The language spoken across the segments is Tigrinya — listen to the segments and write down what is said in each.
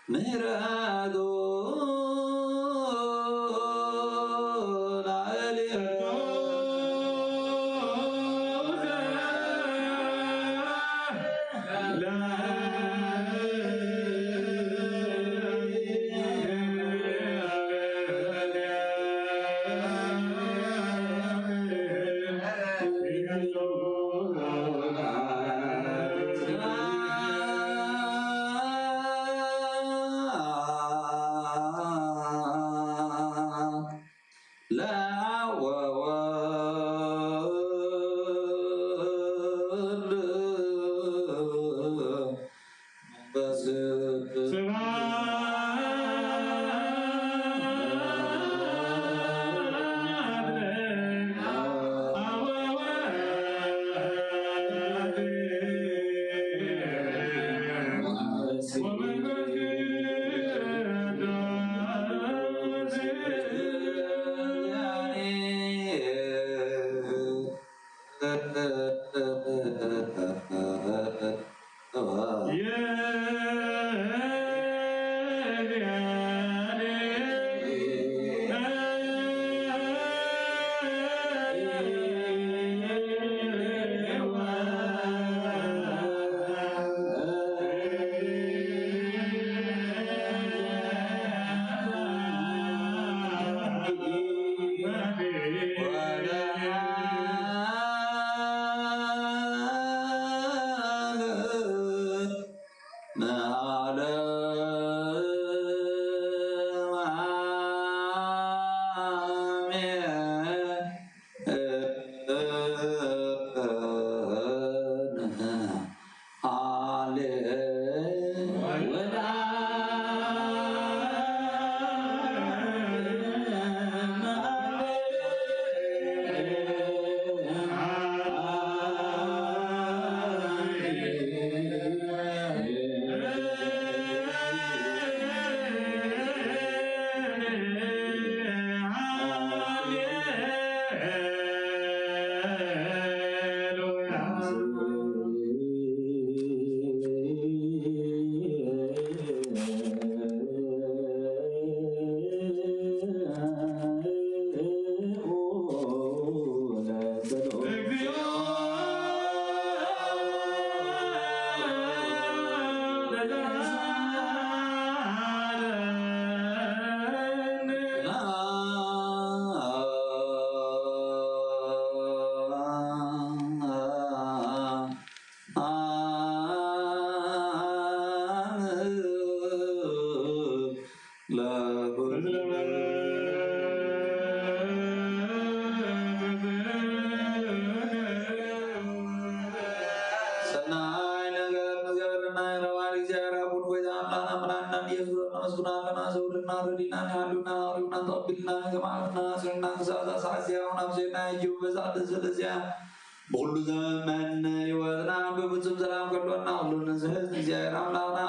ምህረቱ ላዕሌነ። ሰናይ ነገር ንገብርና የረባል እግዚኣብሔር ኣቡን ጎይታ ኣምላኽና መድኃኒና ኢየሱስ ነመስግና ኣለና። ዘውርድና ረዲና ንሃሉና ኣቕሪብና ተቐቢልና ከማዕትና ስርና ክሳዛ ሳዕዚያ ውን ኣብ ዜና ይጅቡ በዛ ደሰለዚያ ብኩሉ ዘመን ህይወትና ብፍጹም ሰላም ከልወና ኩሉ ንዝሕዝ ንእግዚኣብሔር ኣምላኽና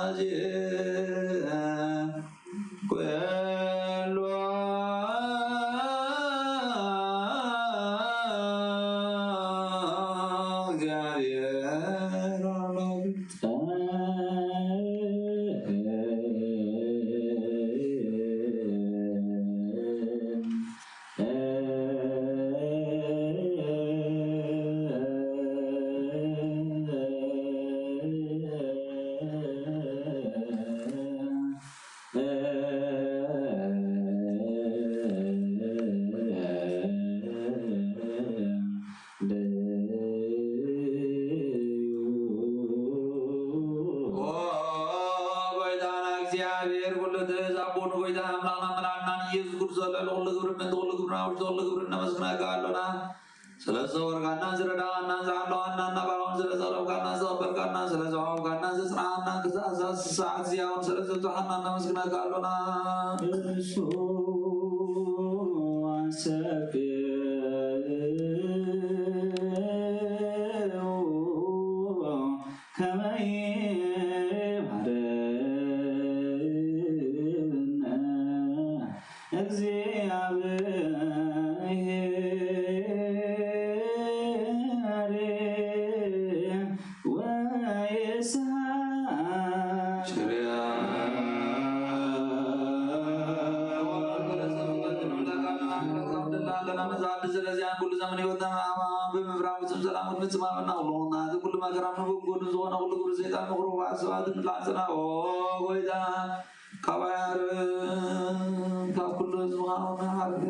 ኣዚ ኩሉ እግዚኣብሔር ኣምላኽ እግዚኣብሔር ኩሉ ትእዛዝ ኣቦን ጎይታ ኣምላኽና መድሓኒናን ኢየሱስ ክርስቶስ ልዕሊ ኩሉ ክብሪ ምእንቲ ኩሉ ክብርና ውሽጢ ኩሉ ክብሪ ነመስግነካ ኣሎና። ስለ ዝሰወርካናን ዝረዳኻናን ዝዓለዋናን ናባኻውን ስለ ዘቕረብካናን ዘቐበልካናን ስለ ዘዋሃብካናን ዘጽናሓናን ክሳዕ እዛ ሰዓት እዚኣ እውን ስለ ዘብጽሓና ነመስግነካ ኣሎና። እሱ ኣሰብእ ከመ ይባርክ ስለዚያን ኩሉ ዘመን ህይወትና ብምፍራም ፍጹም ሰላም ክትፍጽም ኣበና። ኩሉ ናዚ ኩሉ መከራ ንበጎ ዝኾነ ኩሉ ግብሪ ሰይጣን ምኽሩ ሰባት ምላጽና። ኦ ጎይታ፣ ካብ ኣያርም ካብ ኩሉ ህዝብኻ እውን ዓርፍ፣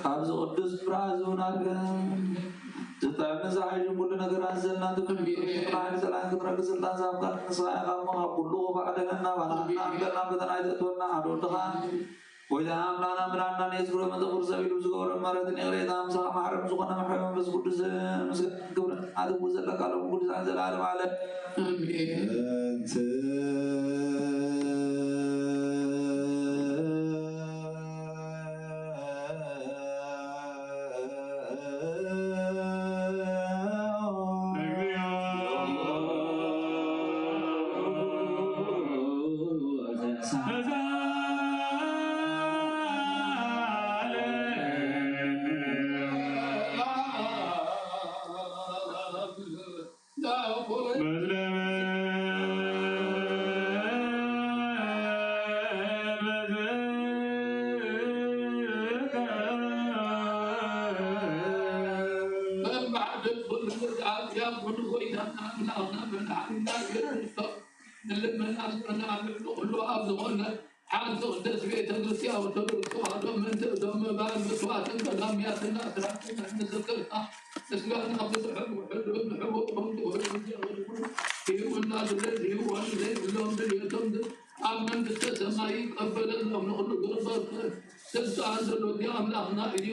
ካብዚ ቅዱስ ብርሃን እውን ዓርፍ። ዝጥዕምን ዝሓይሽን ኩሉ ነገር ኣዘልና ትብል። ሓይሊ ሰላም ክትረክብ ስልጣን ዝሃብካ ንስኻ ኢኻ እሞ፣ ካብ ኩሉ ክፉእ ኣድሕነና፣ ባናትና ኣምለጥና፣ ፈተና ኣይተእትወና፣ ሓደ ወድኻ ጎይታ ኣምላኽና መድሓኒና ኢየሱስ ክርስቶስ፣ መጠን ኩሉ ሰብ ኢሉ ዝገብሮ ምሕረትን ይቕሬታ፣ ምሳኻ ማሕረም ዝኾነ መሕረም መንፈስ ቅዱስ ምስጋናን ክብርን ኣትሙ ዘለካ ሎም ቅዱሳን ዘላለም ዓለም። ኣሜን። ንልመና ጸሎትና ኣብ ልዕሊ ኩሉ ኣብ ዝኾነ ሓንቲ ቅድስት ቤተ ክርስቲያን ኦርቶዶክስ ተዋህዶ ምእንቲ እቶም መባል መስዋዕትን ቀዳምያትን ኣስራትን ንዝክርካ ምስጋና ብዙሕን ውሑድን ንሕቡእኩም ትውህብ ዘበልኩ ይህቡና ድሌት ይህቡን ዘይብሎም ድሌቶም ኣብ መንግስተ ሰማይ ይቀበለሎም። ንኹሉ ግርበር ስልጣን ዘሎ ኣምላኽና እዩ።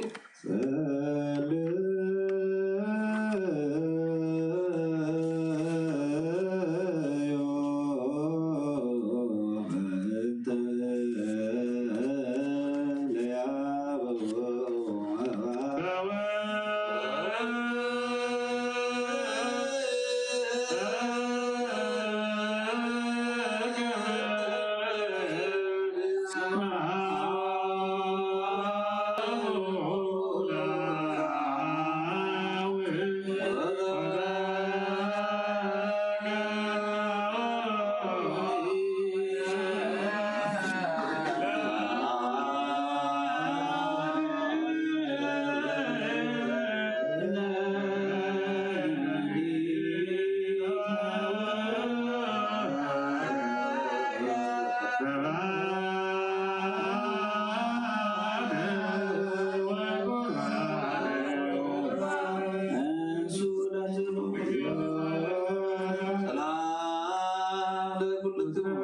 ሰላም ለኩልክሙ።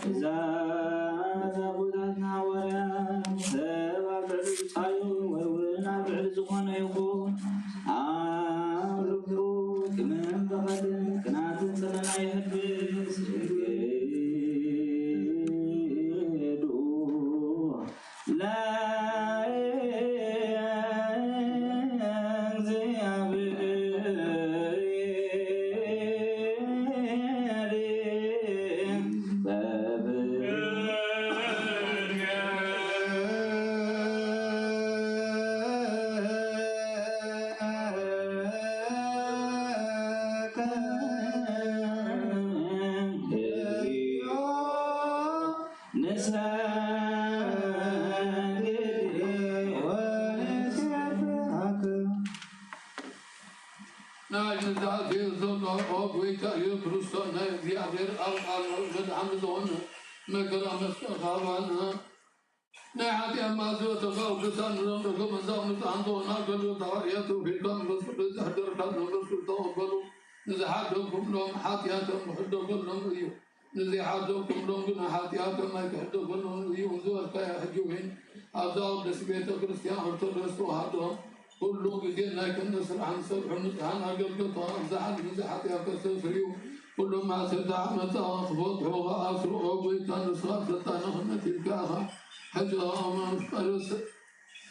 እዛ ኣቦታትና ሃዋርያ ሰብ ኣብ ልዕሊ ብጻዩ ወይ እውን ኣብ ልዕሊ ዝኾነ ይኹን ኣብ ልቡ ቂምን በቐልን ቅንኣትን ጸለና የሕድስ። እግዱ ለእግዚኣብሔር በብርሃን ናይ ንዛዜ ዘሎ ኦ ጎይታ ኢየሱስ ክርስቶስ ናይ እግዚኣብሔር ኣብ ቃል መድሓኒ ዝኾነ መከራ መስቀል ካባና ናይ ሓጢኣት ማእሰርቲ ካብ ቅዱሳን ንረምረኩም እዛ ቅዱሳን ዝኾና ኣገልግሎት ሃዋርያት ተውሒድካ መንፈስ ቅዱስ ዘሕደርካ መንፈስ ቅዱስ ተቐበሉ። ንዝሓደጉሎም ሓጢኣቶም ክሕደገሎም እዩ፣ ንዘይሓደጉሎም ግና ሓጢኣቶም ኣይክሕደገሎም እዩ ዝበልካዮ ሕጂ እውን ኣብዛ ቅድስቲ ቤተ ክርስቲያን ኦርቶዶክስ ተዋህዶ ኩሉ ግዜ ናይ ክንዲ ስራሕን ሰብሑ ንጹሓን ኣገልገልትኻ ኣብዚ ዓለም እዚ ሓጢኣት ከስተስርዩ ኩሎም ማእሰርቲ ዓመጻ ክፈትሑ ከኣስሩ ኦ ጎይታ ንስኻ ስልጣነ ክመት ኢልካ ኢኻ። ሕጂ ኸኣ መፍቀሪ ስ-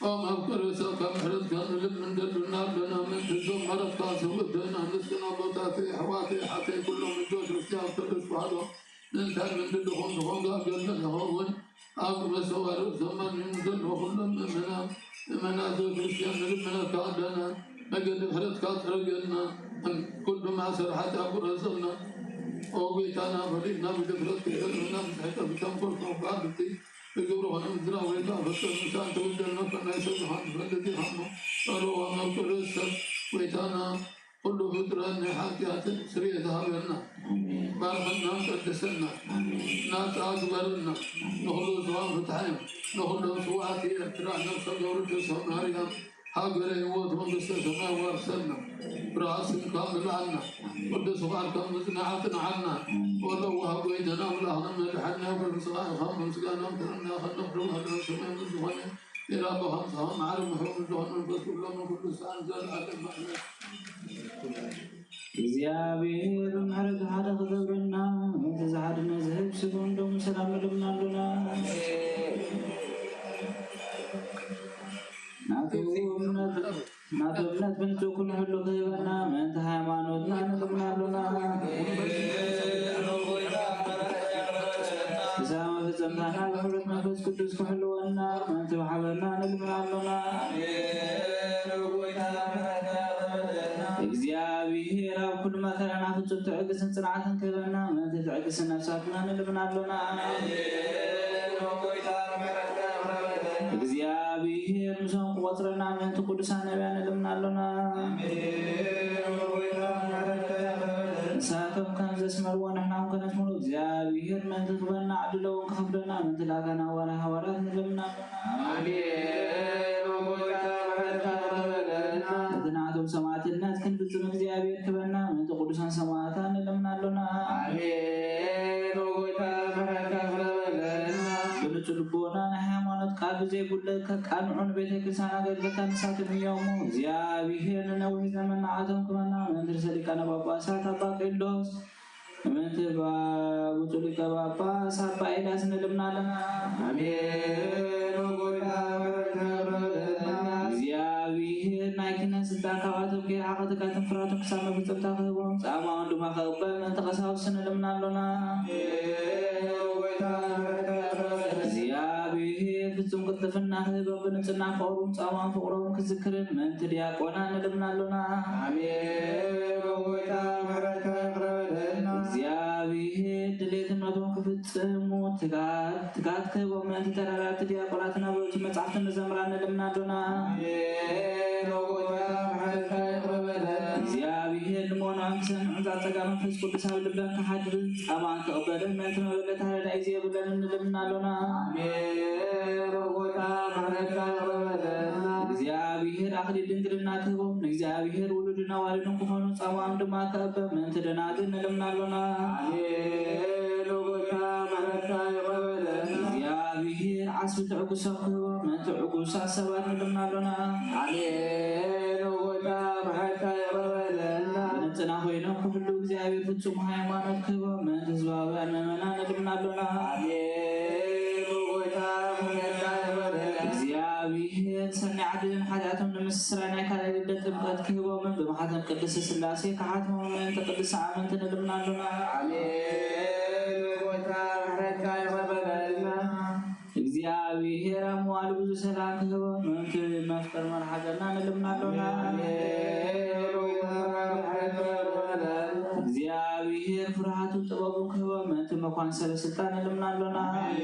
ኦ መፍቀሪ ሰብ ካብ ምሕረትካ ንልምን ደሉና ኣለና ምእንቲ እዞም መረትካ ሰውእተና ንስና ኣቦታተይ ኣሕዋተይ ሓተይ ኩሎም ልጆች ክርስቲያን ኦርቶዶክስ ተዋህዶ ምእንታይ ምንድድኹም ዝኾንካ ገለ ንኸውን ኣብ መሰዋርብ ዘማን ዘሎ ኩሎም ምእመናን ምእመናት ዘክርስትያን ንልምነካ ኣለና። መገዲ ምሕረትካ ጽረገልና። ኩሉ ማእሰር ሓጢኣት ቁረጸልና። ኦ ጎይታና ፈሊጥና ብድፍረት ክሕረና ብዝሕተ ብተንኮል ከውካ ብቲ ብግብሪ ኾነ ምድራ ወይታ ፈጥር ምሳን ተወደልና ፈናይ ሰብ ዝኾን ትፈልጥ ኢኻ እሞ ጸሎዋ መውቅርስ ሰብ ጎይታና ኩሉ ፍጥረት ናይ ሓጢኣትን ስርየት ሃበና። ኣሜን። ባርኸና ቀድሰና። ኣሜን። ናጻ ግበረና። ኣሜን። ንኹሉ ዝዋን ፍትሓዮም ንኹሎም ስዋኣት ኤርትራ ነፍሰ ገብሩ ተስፋ ማርያም ሃገረ ህይወት መንግስተ ሰማይ ዋርሰና። ብርሃን ስምካ ምልኣና። ቅዱስ ፍቓድካ ምጽናዕ ኣጽንዓና። ወለዋህ ጎይተና ኣምላኽና መድሓኒና ብርስኻ ኢኻ ምስጋና ክብርና ከነቕርብ ኣለና ሰማይ ምስ ዝኾነ ሌላ ኣቦ ከምስኻ ማዕረ ምሕረት ዝኾነ መንፈስ ኩሎም ንኩሉ ሰዓን ዘለዓለም ኣሜን። እግዚኣብሔር ብምሕረቱ ሓደ ክገብረና፣ ነቲ ዝሓደና ዝህብ ስግኡን ደሙን ሰላም ንልምና ኣሎና። ናቱ እምነት፣ ናቱ እምነት ብንጹር ክንሕሉ ክህበና፣ ምእንቲ ሃይማኖትና ንልምና ኣሎና። ብዛዕባ መፈጸምታና ብሕብረት መንፈስ ቅዱስ ክሕልወና፣ ምእንቲ ብሓበርና ንልምና ኣሎና። እግዚኣብሔር ኣብ ኩሉ መከራና ፍጹም ትዕግስትን ጽንዓትን ክህበና፣ ምእንቲ ትዕግስቲ ነፍሳትና ንልምና ኣሎና። እግዚኣብሔር ምሶም ክቆጽረና፣ ምእንቲ ቅዱሳን ነቢያት ንልምና ኣሎና። ንሳቶም ከም ዘስመርዎ ንሕና እውን ከነስምሮ፣ እግዚኣብሔር ምእንቲ ክበና ዕድለውን ክኸፍለና፣ ምእንቲ ላእካና ዋላ ሃዋርያት ንልምና ኣሎና። ኣሜን። ኦ ጎይታ፣ ምሕረትካ ተቐበለና። እቲ ናቶም ሰማዕትነት ክንፍጽም እግዚኣብሔር ክበና፣ ምእንቲ ቅዱሳን ሰማዕታት ንልምና ኣሎና። ኣሜን። ኦ ጎይታ፣ ምሕረትካ ተቐበለና። ብንጹህ ልቦና ናይ ሃይማኖት ቃል ብዘይጉድለት ከቃንዑ ንቤተ ክርስቲያን ኣገልገልካ ንሳቶም እዮም። እግዚኣብሔር ንነዊሕ ዘመን ንዓቶም ክበና፣ ምእንቲ ርእሰ ሊቃነ ጳጳሳት ኣባ ቄርሎስ ምእንቲ ብፁዕ ሊቀ ጳጳስ ኣባ ኤልያስ ንልምና ኣለና። ኣሜን። ኦ ጎይታ፣ ምሕረትካ ተቐበለና። እግዚኣብሔር ናይ ክህነት ስልጣን ካብኣቶም ከይረሓቐ ትግሃትን ፍርሃትን ክሳብ መፈጸምታ ክህቦም፣ ጻማኦም ድማ ክቕበል ምእንቲ ቀሳውስቲ ንልምና ኣሎና። ኣሜን። ኦ ጎይታ፣ ምሕረትካ ተቐበለና። እግዚኣብሔር ፍጹም ቅልጥፍና ክህቦም፣ ብንጽህና ክቐርቡን ጻማኦም ፍቕሮም ክዝክርን ምእንቲ ዲያቆናት ንልምና ኣሎና። ኣሜን። ኦ ጎይታ፣ ምሕረትካ ይቕረ በለልና። እግዚኣብሔር ድሌትነቶም ክፍጽሙ ትጋት፣ ትጋት ክህቦም፣ ምእንቲ ተራዳእቲ ዲያቆናትና ብእቱ መጻሕፍቲ ንዘምራን ንልምና ኣሎና። ኣሜን። ኦ ጎይታ፣ ምሕረትካ ይቕረ በለልና። እግዚኣብሔር ልመኖኣን ክሰምዕን ጸጋ መንፈስ ቅዱስ ኣብ ልበን ክሓድርን ጻማን ክቕበልን ምእንቲ መበለታ ረዳኢ ዘየብለን ንልምና ኣሎና። ኣሜን። ኦ ጎይታ፣ ምሕረትካ ይቕረ በለልና። እግዚኣብሔር ኣኽሊል ድንግልና ክህቦም፣ ንእግዚኣብሔር ውሉድን ኣዋልድን ክኾኑ፣ ጻማኦም ድማ ክዕበ ምእንቲ ደናግል ንልምና ኣሎና። ኣሜን። ኦ ጎይታ፣ ምሕረትካ ይቕረ በለልና። እግዚኣብሔር ዓስቢ ትዕግሶም ክህቦም፣ ምእንቲ ዕጉሳት ሰባት ንልምና ኣሎና። ኣሜን። ኦ ጎይታ፣ ምሕረትካ ይቕረ በለልና። ብንጽህና ኮይኖም ክሕሉ እግዚኣብሔር ፍጹም ሃይማኖት ክህቦም፣ ምእንቲ ህዝባውያን ምእመናን ንልምና ኣሎና። ኣሜን። ኦ ጎይታ፣ ምሕረትካ ይቕረ በለልና። እግዚኣብሔር ሰኒ ዓድን ሓጢኣቶም ንምስስራይ ናይ ካልኣይ ልደት ጥምቀት ክህቦምን ብማሕተም ቅድስት ስላሴ ክሓትሞም ምእንቲ ቅድስቲ ኣመንቲ ንልምና ኣሎና። ኣሜን። ኦ ጎይታ፣ ምሕረትካ ይቕረ በለልና። እግዚኣብሔር ኣብ መዋዕሉ ብዙ ሰላም ክህቦም ምእንቲ መፍቀር መርሓ ገና ንልምና ኣሎና። ኣሜን። ኦ ጎይታ፣ ምሕረትካ ይቕረ በለልና። እግዚኣብሔር ፍርሃቱን ጥበቡን ክህቦም ምእንቲ መኳን ሰበ ስልጣን ንልምና ኣሎና። ኣሜን።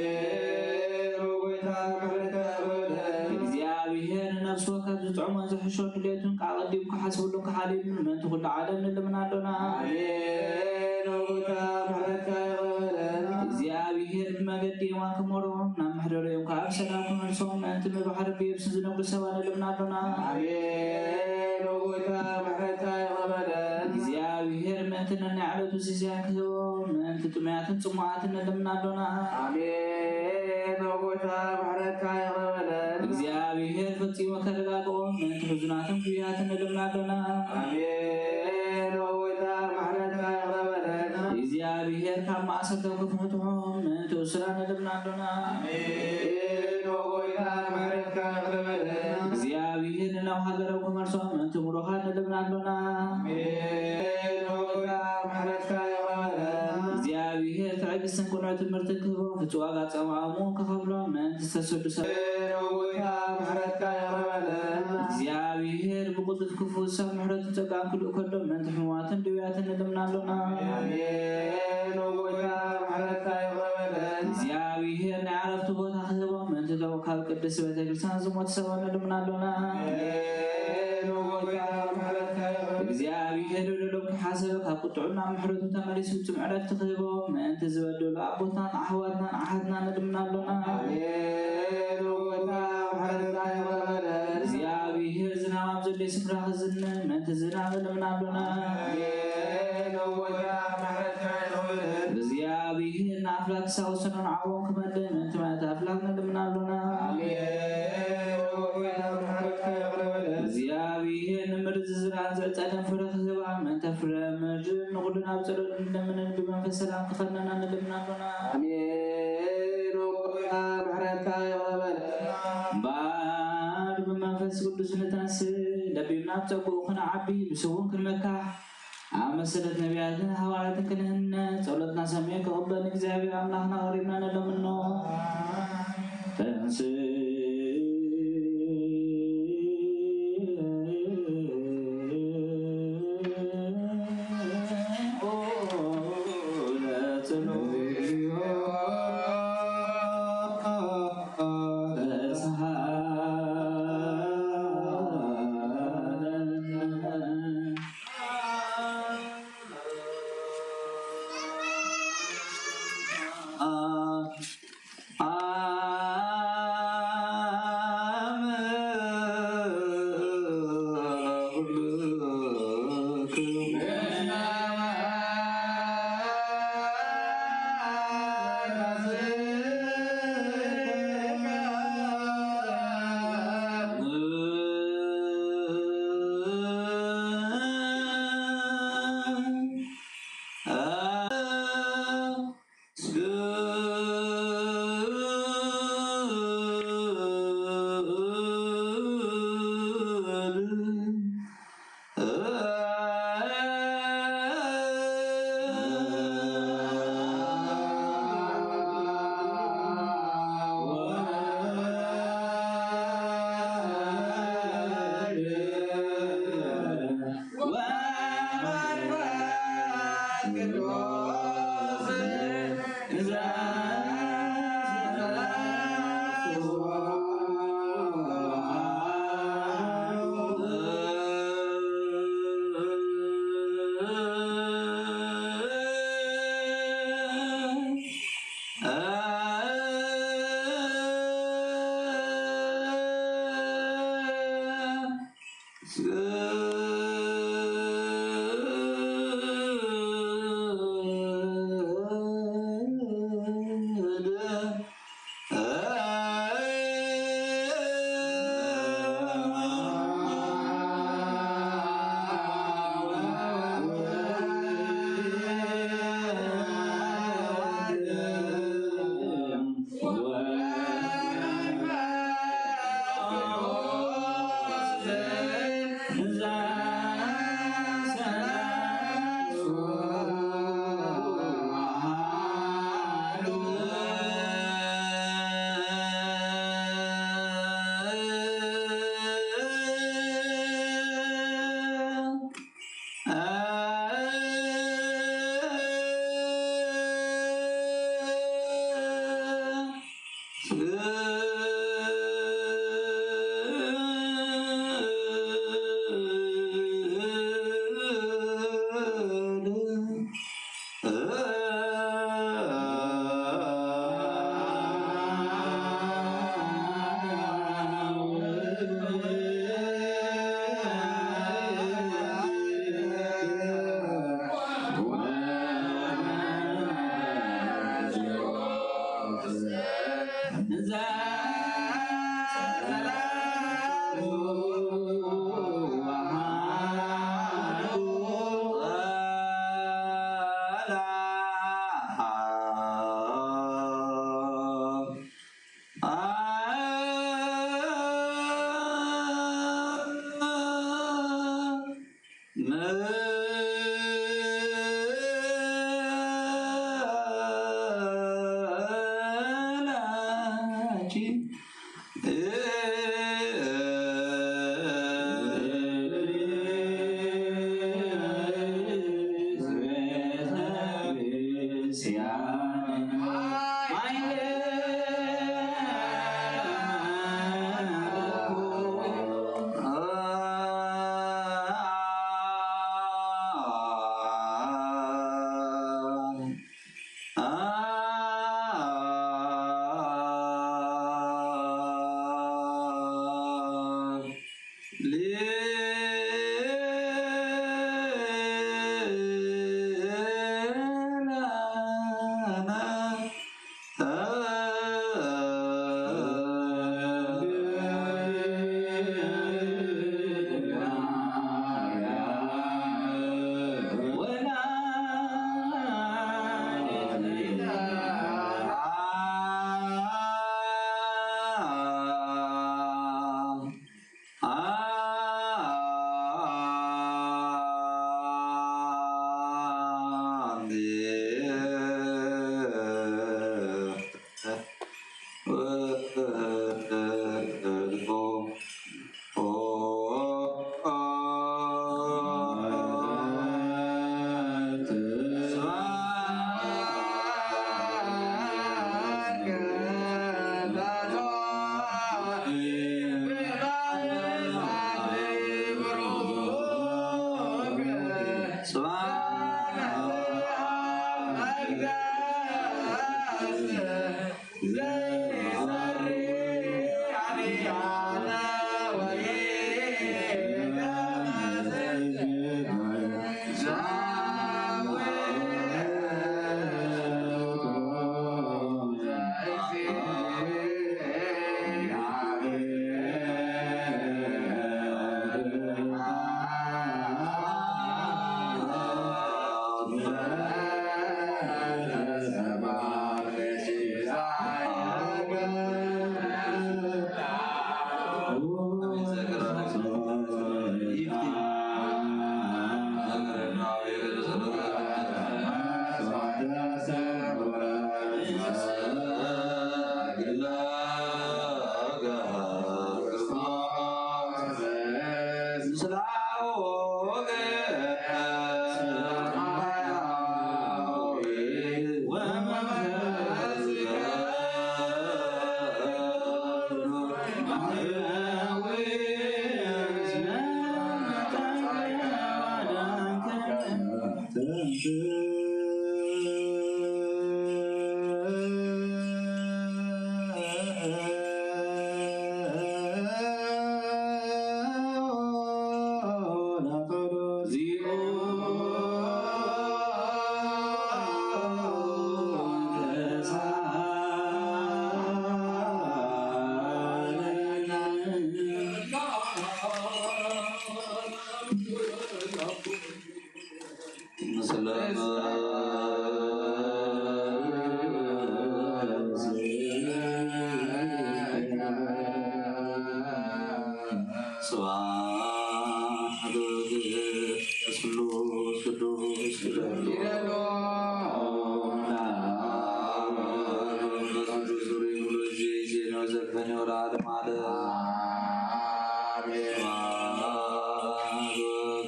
ኦ ጎይታ፣ ምሕረትካ ይቕረ በለልና። እግዚኣብሔር ንነፍሲ ወከፍ ዝጥዕሞን ዝሕሾን ድሌቱን ኣቐዲሙ ክሓስብሉን ክሓልዩሉን ምእንቲ ኩሉ ዓለም ንልምና ኣሎና። ኣሜን። ኦ ጎይታ፣ ምሕረትካ ይቕረ በለልና። እግዚኣብሔር ብመገዲ የማን ክመርሖም፣ ናብ መሕደሪኦም ከዓ ብሰላም ክመልሶም፣ ምእንቲ ብባሕርን ብየብስን ዝነብሩ ሰባት ንልምና ኣሎና። ኣሜን። ኦ ጎይታ፣ ምሕረትካ ይቕረ በለን። እግዚኣብሔር ምእንቲ ነናይ ዕለቱ ሲሳይ ክህቦ፣ ምእንቲ ጥሙያትን ጽሙዓትን ንልምን ኣሎና። ኣሜን። ኦ ጎይታ፣ ምሕረትካ ይቕረ በለን። እግዚኣብሔር ፈጺሙ ከረጋግኦ፣ ምእንቲ ሕዙናትን ፍዩያትን ንልምን ኣሎና። ኣሜን። ኦ ጎይታ፣ ምሕረትካ ይቕረ በለን። እግዚኣብሔር ካብ ማእሰርቶም ክፍትሖም፣ ምእንቲ እሱራን ንልምን ኣሎና። ኣሜን። ኦ ጎይታ፣ ምሕረትካ ይቕረ በለን። እግዚኣብሔር ንነብሃገሮም ክመልሶም፣ ምእንቲ ምሩኻት ንልምን ኣሎና። ኣሜን። ኦ ጎይታ፣ ምሕረትካ ይቕረ በለን። እግዚኣብሔር ትዕግስትን ቅኑዕ ትምህርትን ክህቦም፣ ፍጹም ዋጋ ጻማኦም ክኸፍሎም፣ ምእንቲ ዝተሰዱ ሰባት። ኣሜን። ኦ ጎይታ፣ ምሕረትካ ይቕረ በለን። እግዚኣብሔር ብቕልጡፍ ክፍውሶም፣ ምሕረትን ጸጋን ክልእከሎም፣ ምእንቲ ሕሙማትን ድውያትን ንልምን ኣሎና። ኣሜን። ኦ ጎይታ፣ ምሕረትካ ይቕረ በለን። እግዚኣብሔር ናይ ዕረፍቲ ቦታ ክህቦም፣ ምእንቲ እቶም ካብ ቅድስት ቤተ ክርስቲያን ዝሞቱ ሰባት ንልምን ኣሎና። ኣሜን። ኦ ጎይታ፣ ምሕረትካ ይቕረ በለን። እግዚኣብሔር በደሎም ክሓሰብ፣ ካብ ቁጥዑና ምሕረቱ ተመሊሱ ፍጹም ዕረፍቲ ክህቦም፣ ምእንቲ ዝበደሉ ኣቦትናን ኣሕዋትናን ኣሓትናን ንልምን ኣሎና። ኣሜን። ኦ ጎይታ፣ ምሕረትካ ይቕረ በለን። እግዚኣብሔር ዝናብ ኣብ ዘድልዮ ስፍራ ክዝንብ፣ ምእንቲ ዝናብ ንልምን ኣሎና። ኣሜን። ኦ ጎይታ፣ ምሕረትካ ይቕረ በለን። እግዚኣብሔር ንኣፍላክ ክሳወሰኖ ንዓዎም ክመልእ፣ ምእንቲ ምእንቲ ኣፍላክ ንልምን ኣሎና። ኣሜን። ኦ ጎይታ፣ ምሕረትካ ይቕረ በለን። እግዚኣብሔር ንምድሪ ዝዝራእን ዝዕጸደን ፍረ ክህባ፣ ምእንቲ ፍረ ምድሪ ንኹሉ ናብ ጸሎት ንለምንን ብመንፈስ ሰላም ክኸነና ንልምን ኣሎና። ኣሜን። ኦ ጎይታ፣ ምሕረትካ ይቕረ በለን። እምበኣር ብመንፈስ ቅዱስ ንተንስእ፣ ለቢብና ኣብ ጸግኡ ክንዓቢ፣ ብስውን ክንመካሕ፣ ኣብ መሰረት ነቢያትን ሃዋርያትን ክንህነጽ፣ ጸሎትና ሰሚዑ ክቕበል ንእግዚኣብሔር ኣምላኽና ቀሪብና ንለምኖ። ተንሥእ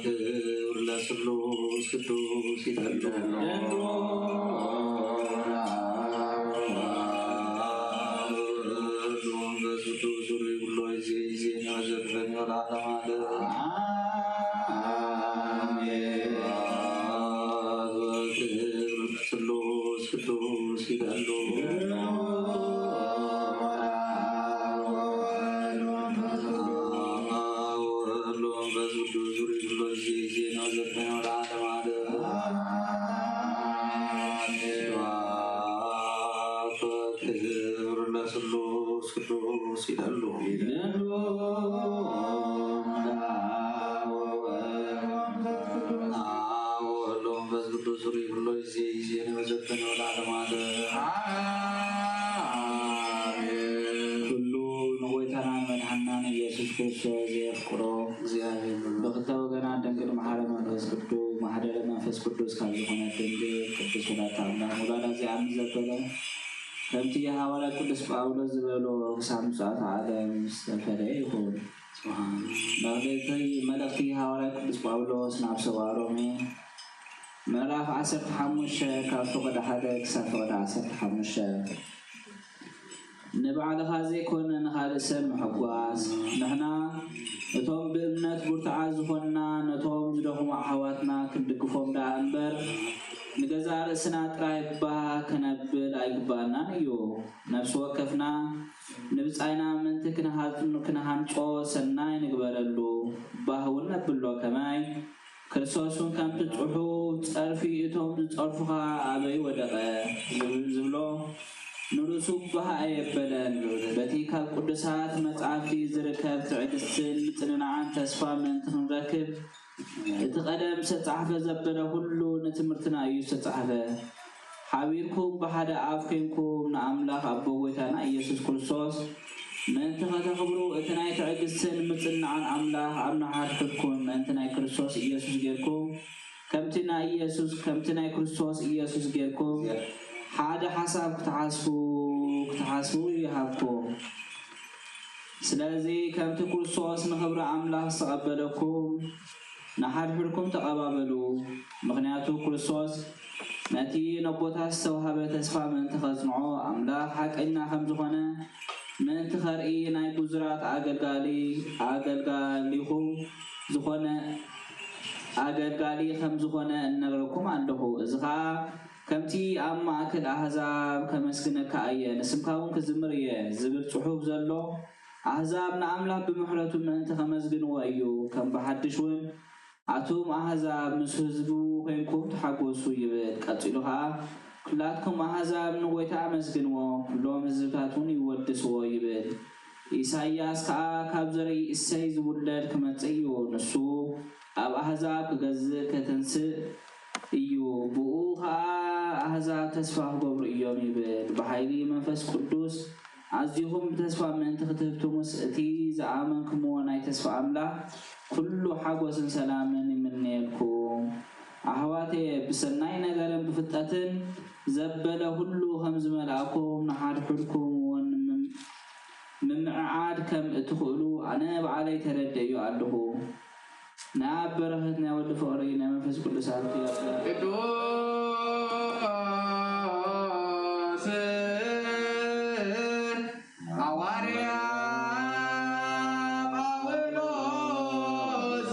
ክብር ለስሉስ ቅዱስ ይበሉ። መንፈስ ቅዱስ ሩይ ብሎ ይዜ ይዜ ወዘልፈን ወለዓለመ ዓለም። አሜን። ክብር ለስሉስ ቅዱስ ይበሉ። ወወልድ ወመንፈስ ቅዱስ ሩይ ብሎ ይዜ ይዜ ወዘልፈን ወለዓለመ ዓለም። ስብሐት ወክብር ለስሉስ ቅዱስ ይደሉ። ይደሉ። አብ ወወልድ ወመንፈስ ቅዱስ ሩይ ብሎ ይዜ ይዜ ወዘልፈን ወለዓለመ ዓለም። አሜን። ኩሉ ንጎይታናን መድሓንናን ኢየሱስ ክርስቶስ ዘየፍቅሮ እግዚኣብሔር ብክልተ ወገናት ድንግል መሓረ መንፈስ ቅዱስ ማሕደረ መንፈስ ቅዱስ ካብ ዝኾነት ድንግል ቅድስት ወላዲተ ኣምላኽ ውላዳ እዚኣ ምስ ዘበለ ከምቲ ሃዋርያ ቅዱስ ጳውሎስ ዝበሎ ክሳብ ምጽኣት ዓለም ዝተፈለየ ይኹን። መልእኽቲ መልእኽቲ ሃዋርያ ቅዱስ ጳውሎስ ናብ ሰብኣ ሮሜ ምዕራፍ ዓሰርተ ሓሙሽተ ካብ ፍቕዲ ሓደ ክሳብ ፍቕዲ ዓሰርተ ሓሙሽተ። ንባዕልኻ ዘይኮነ ንኻልእ ሰብ ምሕጓስ። ንሕና እቶም ብእምነት ብርቱዓት ዝኾንና ነቶም ዝደኽሙ ኣሕዋትና ክንድግፎም ደኣ እምበር ንገዛእ ርእስና ጥራይ ባህ ከነብል ኣይግባእናን እዩ። ነፍሲ ወከፍና ንብጻይና ምእንቲ ክንሃጽ- ክንሃንጾ ሰናይ ንግበረሉ። ባህ እውን ነብሎ። ከመይ? ክርስቶስ እውን ከምቲ ጽሑፍ፣ "ጸርፊ እቶም ዝጸርፉኻ ኣበይ ወደቐ?" ዝብል- ዝብሎ፣ ንርእሱ ባህ ኣየበለን። በቲ ካብ ቅዱሳት መጻሕፍቲ ዝርከብ ትዕግስትን ምጽንናዕን ተስፋ ምእንቲ ክንረክብ፣ እቲ ቀደም ዝተጻሕፈ ዘበለ ኩሉ ንትምህርትና እዩ ዝተጻሕፈ። ሓቢርኩም ብሓደ ኣፍ ኴንኩም ንኣምላኽ ኣቦ ጐይታና ኢየሱስ ክርስቶስ ምእንቲ ኸተኽብሩ፣ እቲ ናይ ትዕግስትን ምጽንናዕን ኣምላኽ ኣብ ንሓድሕድኩም ምእንቲ ናይ ክርስቶስ ኢየሱስ ጌርኩም፣ ከምቲ ናይ ኢየሱስ፣ ከምቲ ናይ ክርስቶስ ኢየሱስ ጌርኩም ሓደ ሓሳብ ክትሓስቡ፣ ክትሓስቡ ይሃብኩም። ስለዚ ከምቲ ክርስቶስ ንኽብሪ ኣምላኽ ዝተቐበለኩም፣ ንሓድሕድኩም ተቐባበሉ። ምኽንያቱ ክርስቶስ ነቲ ነቦታት ዝተዋህበ ተስፋ ምእንቲ ኸጽንዖ፣ ኣምላኽ ሓቀኛ ከም ዝኾነ ምእንቲ ኸርኢ፣ ናይ ግዙራት ኣገልጋሊ-፣ ኣገልጋሊኹም ዝኾነ፣ ኣገልጋሊ ከም ዝኾነ እነግረኩም ኣለኹ። እዚ ኸኣ ከምቲ ኣብ ማእከል ኣህዛብ ከመስግነካ እየ፣ ንስምካ እውን ክዝምር እየ ዝብል ጽሑፍ ዘሎ፣ ኣህዛብ ንኣምላኽ ብምሕረቱ ምእንቲ ከመስግንዎ እዩ። ከም ብሓድሽ እውን ኣቱም ኣህዛብ ምስ ህዝቡ ኮይንኩም ተሓጎሱ ይብል። ቀጺሉ ኸኣ ኩላትኩም ኣህዛብ ንጎይታ ኣመስግንዎ፣ ኩሎም ህዝብታት እውን ይወድስዎ ይብል። ኢሳይያስ ከኣ ካብ ዘርኢ እሴይ ዝውለድ ክመጽእ እዩ፣ ንሱ ኣብ ኣህዛብ ክገዝእ ከተንስእ እዩ፣ ብኡ ኸኣ ኣህዛብ ተስፋ ክገብሩ እዮም ይብል። ብሓይሊ መንፈስ ቅዱስ ኣዚኹም ብተስፋ ምእንቲ ክትህብትሙስ፣ እቲ ዝኣመንክምዎ ናይ ተስፋ ኣምላኽ ኩሉ ሓጎስን ሰላምን ይምነየልኩም። ኣሕዋተየ፣ ብሰናይ ነገርን ብፍልጠትን ዘበለ ኩሉ ከም ዝመልኣኩም፣ ንሓድሕድኩም እውን ምም-፣ ምምዕዓድ ከም እትኽእሉ ኣነ ባዕለይ ተረዲኤዮ ኣለኹ። ናይ ኣብ በረኸት ናይ ወዲ ፍቕሪ ናይ መንፈስ ቅዱስ ኣብቲ ቅዱስ ሃዋርያ ጳውሎስ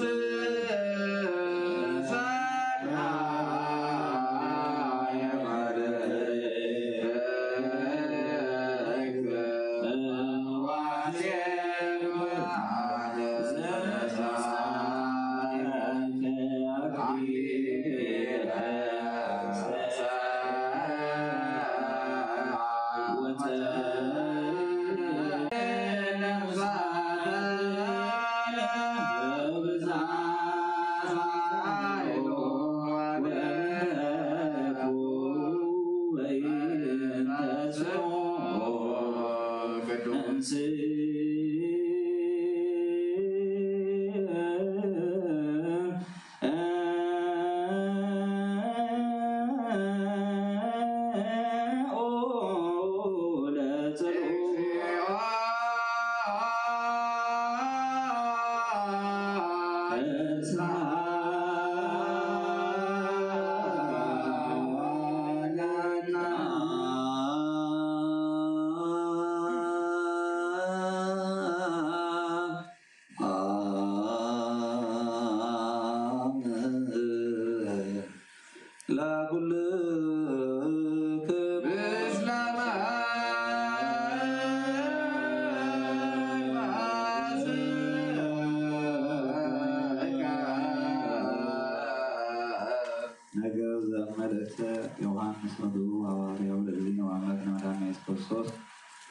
ቅዱስ ሐዋርያው ለእግዚእነ ወአምላክነ መድኃኒነ ኢየሱስ ክርስቶስ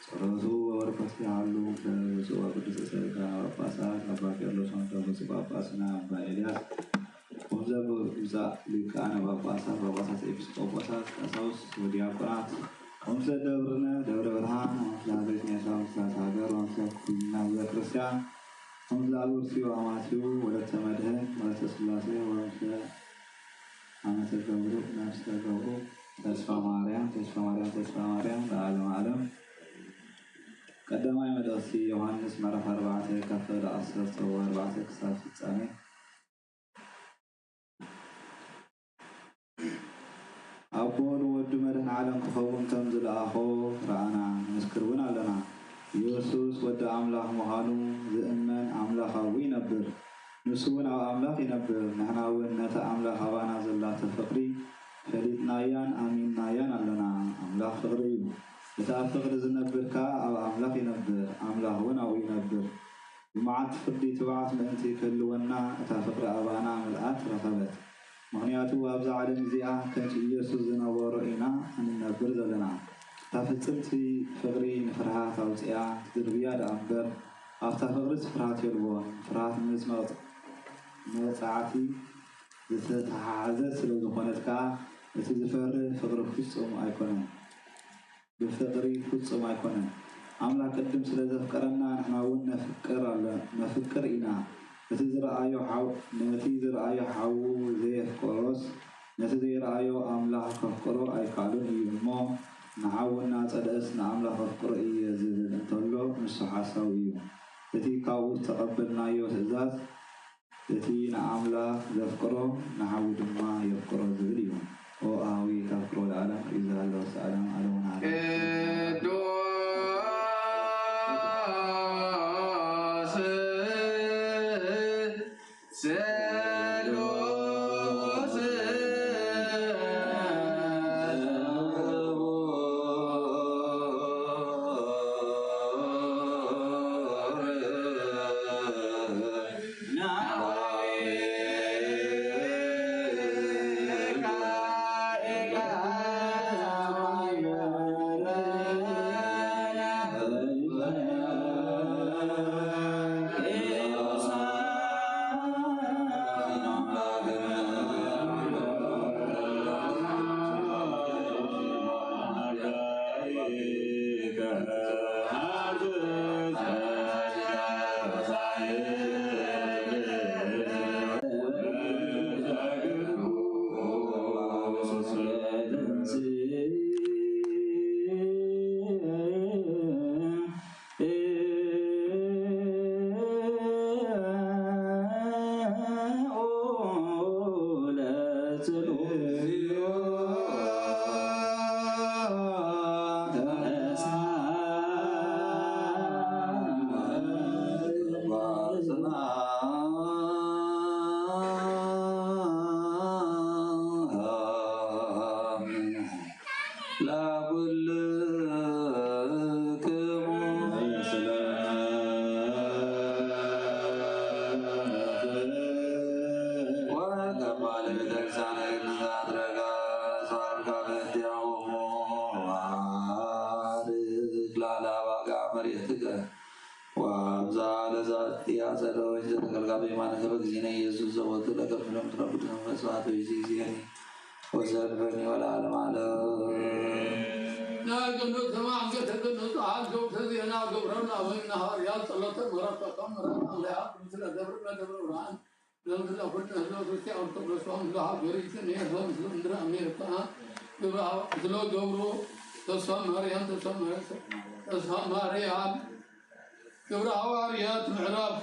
ጸሎቱ ወበረከቱ ይሃሉ። ብፁዕ ወቅዱስ ርእሰ ሊቃነ ጳጳሳት አባ ቄርሎስ ወንተ ብፁዕ ጳጳስና አባ ኤልያስ ወዘ ብፁዕ ሊቃነ ጳጳሳት ጳጳሳት ኤጲስቆጶሳት ቀሳውስት ወዲያቆናት ወምስለ ደብርነ ደብረ ብርሃን ወምስለ ሀገሪትነ ኤርትራ ወምስለ ሀገር ወምስለ ኩልና ህዝበ ክርስቲያን ወምስለ አበው አማስዩ ወለተ መድህን ወለተ ሥላሴ ወምስለ አመተ ገብሩ ነፍሰ ገብሩ ተስፋ ማርያም ተስፋ ማርያም ተስፋ ማርያም ለዓለመ ዓለም። ቀዳማይ መልእኽቲ ዮሃንስ ምዕራፍ ኣርባዕተ ካብ ፍቕዲ ዓሰርተ ወኣርባዕተ ክሳብ ፍጻሜ። ኣቦ ንወዱ መድኃኔ ዓለም ክኸውን ከም ዝለኣኾ ረኣና፣ ንምስክር እውን ኣለና። ኢየሱስ ወዲ ኣምላኽ ምዃኑ ዝእመን ኣምላኻዊ ይነብር፣ ንሱ እውን ኣብ ኣምላኽ ይነብር። ንሕና እውን ነታ ኣምላኽ ኣባና ዘላቶ ፍቕሪ ፈሊጥናያን ኣሚንናያን ኣለና። ኣምላኽ ፍቕሪ እዩ። እቲ ኣብ ፍቕሪ ዝነብር ከኣ ኣብ ኣምላኽ ይነብር፣ ኣምላኽ እውን ኣብኡ ይነብር። ብመዓልቲ ፍርዲ ትብዓት ምእንቲ ክህልወና፣ እታ ፍቕሪ ኣባና ምልኣት ረኸበት። ምኽንያቱ ኣብዛ ዓለም እዚኣ ከምቲ ኢየሱስ ዝነበሮ ኢና እንነብር ዘለና። እታ ፍጽምቲ ፍቕሪ ንፍርሃት ኣውጺኣ ትድርብያ ደኣ እምበር፣ ኣብታ ፍቕሪስ ፍርሃት የልቦን። ፍርሃት ምስ መቕ-፣ መቕጻዕቲ ዝተተሓሓዘት ስለ ዝኾነት ከኣ፣ እቲ ዝፈርህ ፍቕሪ ፍጹም ኣይኮነን። ብፍቕሪ ፍጹም ኣይኮነን። ኣምላኽ ቅድም ስለ ዘፍቀረና ንሕና እውን ነፍቅር ኣለ-፣ ነፍቅር ኢና። እቲ ዝረኣዮ ሓው-፣ ነቲ ዝረኣዮ ሓዉ ዘየፍቀሮስ፣ ነቲ ዘይረኣዮ ኣምላኽ ከፍቅሮ ኣይከኣሎን እዩ እሞ፣ ንሓዉ እናጸልአስ ንኣምላኽ ኣፍቅሮ እየ ዝብል እንተሎ፣ ንሱ ሓሳዊ እዩ። እቲ ካብኡ ዝተቐበልናዮ ትእዛዝ፣ እቲ ንኣምላኽ ዘፍቅሮ ንሓዉ ድማ የፍቅሮ ዝብል እዩ። ኦ ኣሃዊ ተፍቅሮ ለዓለም ርእዩ ዝሃለወ ሰኣለም ኣለሙና። ቅዱስ ስሉስ ለኩልክሙ ወከማለ ቤተክርስቲያን ግንዛት ረጋ ሳልካ በእንቲአሆሙ አርግ ላላ ዋጋ መሬትከ ወአብዛ ለዛቲ አጸደ ወይን ዘተከልካ በየማንከ በጊዜነ ኢየሱስ ዘወቱ ለከፍሎም ትረብድ መንፈስ ባቶ ይዚ ጊዜኒ ወዘልፈኒ ወለዓለመ ዓለም። ናይ ቅዱስ ተማም ከተቅዱስ አልገው ተዜና ገብረና ወይና ሐዋርያት ጸሎተ ምሕረት ተቀምረ አምላክ ምስለ ደብርነ ደብረ ብርሃን ለምስለ ኩልነ ህዝበ ክርስቲያን ኦርቶዶክስ ተዋሕዶ ሀገሪትን ኤርትራ ምስለ ምድረ አሜሪካ ግብረ ሐዋርያት ስለ ገብሩ ተስፋ ማርያም ተስፋ ማርያም ተስፋ ማርያም ግብረ ሐዋርያት ምዕራፍ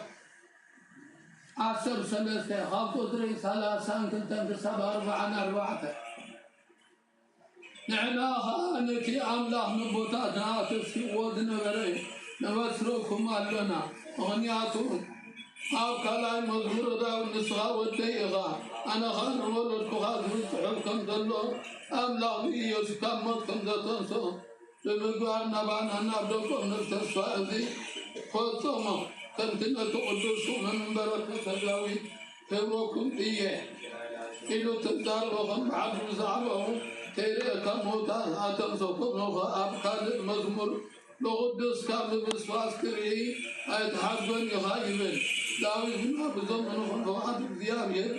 ዓሰርተ ሰለስተ ካብ ቁጽሪ ሰላሳን ክልተን ክሳብ ኣርብዓን ኣርባዕተ። ንሕና ኸኣ ነቲ ኣምላኽ ንቦታትና ኣተስፊዎ ዝነበረ ነበስረኩም ኣሎና። ምኽንያቱ ኣብ ካልኣይ መዝሙረ ዳዊት ንስኻ ወደይ ኢኻ፣ ኣነ ኸኣ ንወለድኩኻ ዝብል ጽሑፍ ከም ዘሎ፣ ኣምላኽ ብኢየሱስ ካብ ሞት ከም ዘተንስኦ ብምግባር ናባና ናብ ደቆም ንርኢ ተስፋ እዚ ፈጸሞ። ከምቲ ነቲ ቅዱስ ሹምን በረከተ ዳዊት ክህበኩም እየ ኢሉ ተዛረቦ ከም ብሓድሽ ብዛዕባኡ ከይርእየካ ምውታን ኣተንሰኩ። ኖኸ ኣብ ካልእ መዝሙር ንቕዱስካ ምብስባስ ክርኢ ኣይትሓድጎን ኢኻ ይብል። ዳዊት ድማ ብዞም ንኹን ብቕዓት እግዚኣብሔር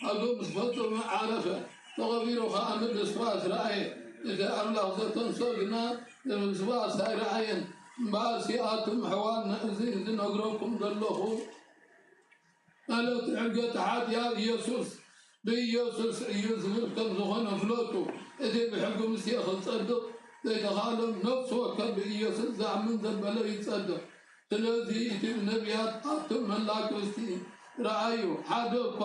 ኣዶ ምስ ፈጸመ ዓረፈ፣ ተቐቢሩ ኸኣ ምብስባስ ረኣየ። እቲ ኣምላኽ ዘተንስኦ ግና ምብስባስ ኣይረኣየን። እምበኣርሲ ኣቱም ኣሕዋትና፣ እዚ ዝነግረኩም ዘለኹ ማለት ሕገ ተሓትያ ኢየሱስ ብኢየሱስ እዩ ዝብል ከም ዝኾነ ፍለጡ። እቲ ብሕጊ ሙሴ ክጸድቕ ዘይተኻእሎም ነፍሲ ወከፍ ብኢየሱስ ዝኣምን ዘበለ ይጸድቕ። ስለዚ እቲ ብነቢያት ኣቱም መላግብቲ ረኣዩ፣ ሓደ እኳ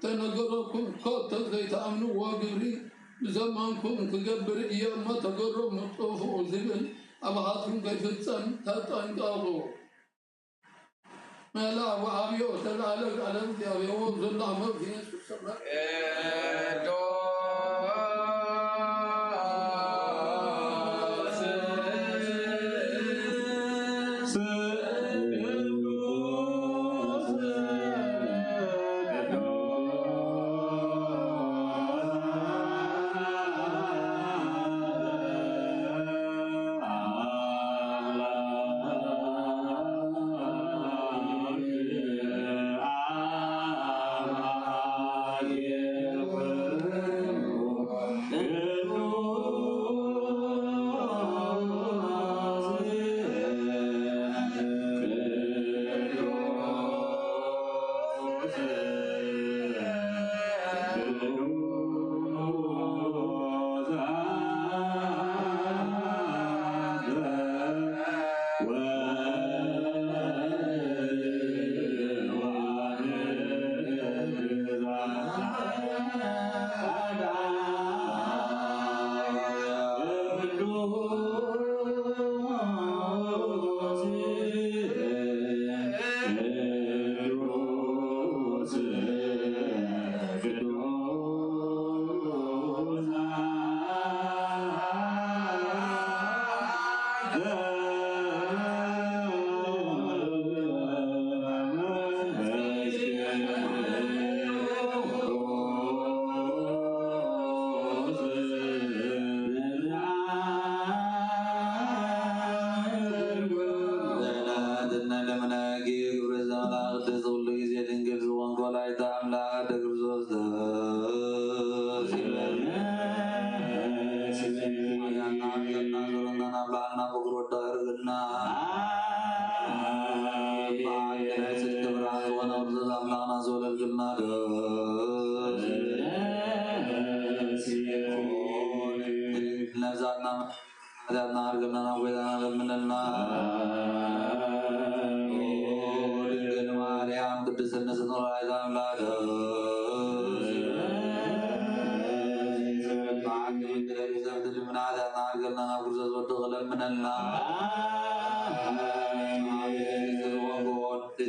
ተነገረኩም ከቶ ዘይትኣምንዎ ግብሪ ብዘማንኩም ክገብር እየ እሞ ተገረሙ ጥፉ ዝብል ኣባኻትኩም ከይፍጸም ተጠንቀቑ። መላ ወአብዮ ተላለ ቃለ እግዚአብሔር ዘሎ አመት ኢየሱስ ሰመ ነብዛትና ሓጢኣትና ኣርግና ናብ ጎይታና ለምንልና። ድንግል ማርያም ቅድስት ንስት ወላዲተ ኣምላክ፣ ብሓቂ ምድረሪ ዘብቲ ልምና ሓጢኣትና ኣርግና ናብ ክርስቶስ ወድቕ ለምንልና።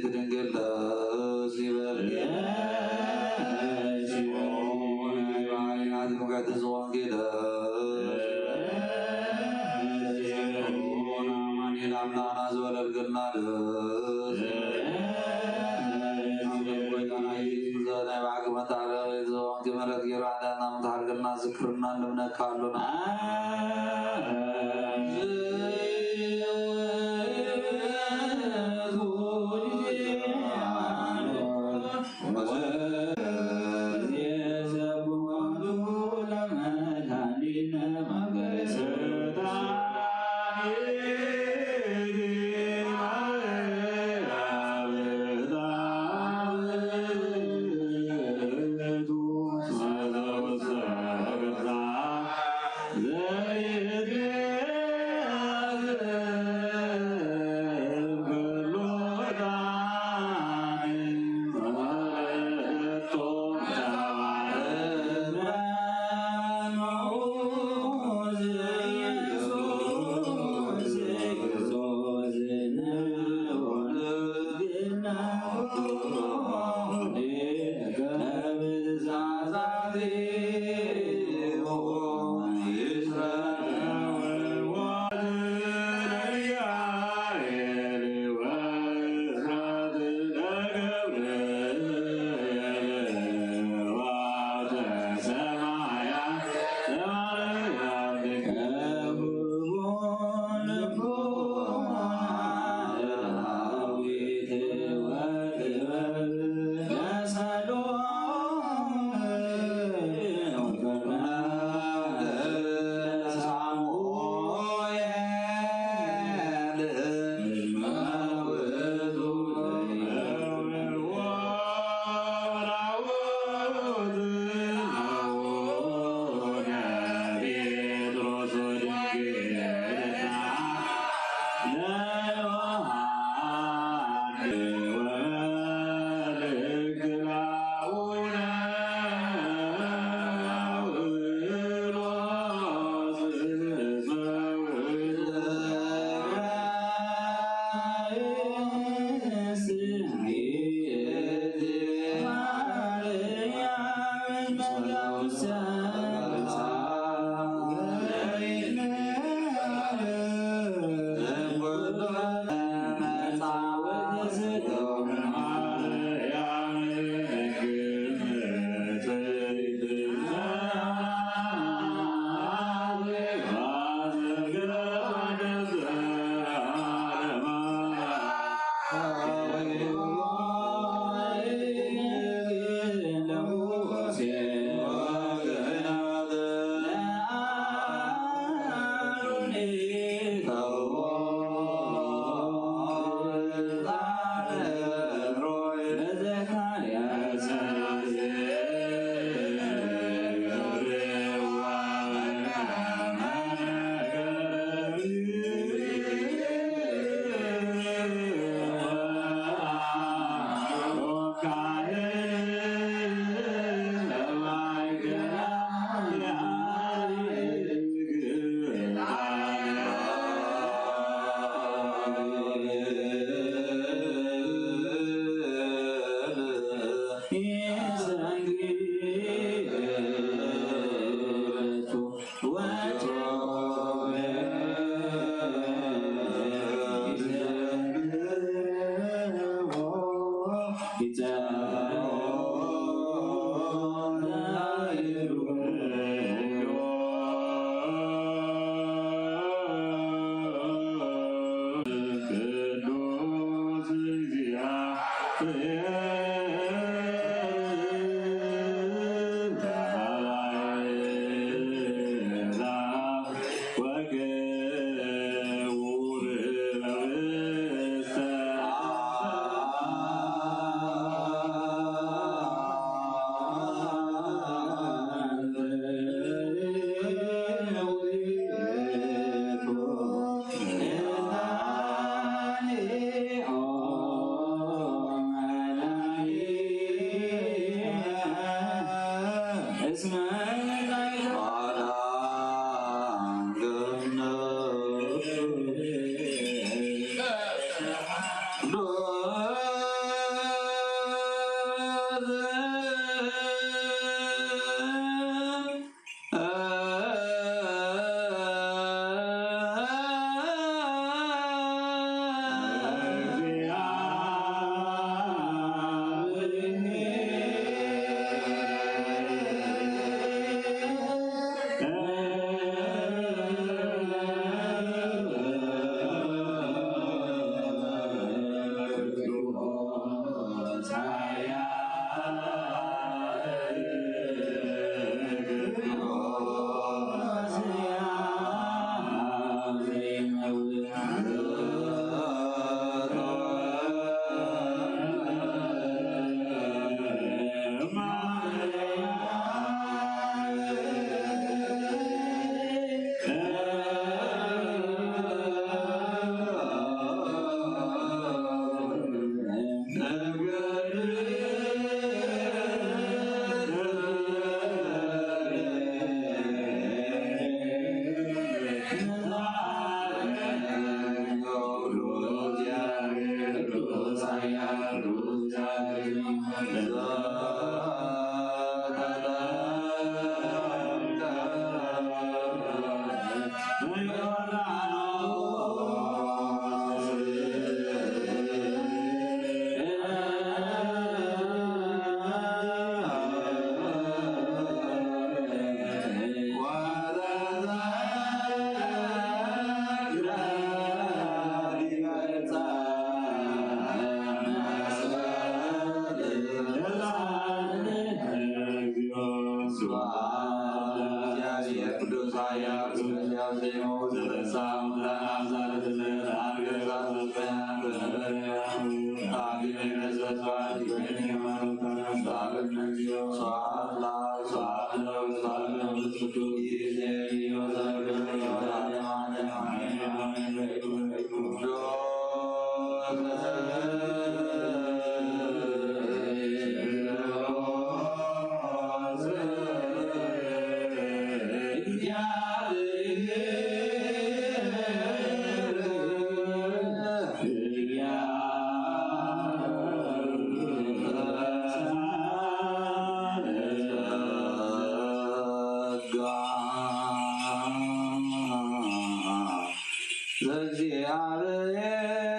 ድንግል ደስ ይበልኪ። ናይ ባህሪና ትምክሕቲ ዝኾንኪ ደስ ይበልኪ። ኣማኑኤል ኣምላኽና ዝወለድክልና ደስ ይበልኪ። ኣምላኽ ጎይታና ኢየሱስ ናይ ብሓቂ መታረቂ ዝኾንኪ ምሕረት ገይሩ ሓጢኣትና ምትሓርክልና ዝክርና ንምነካ ኣሎና።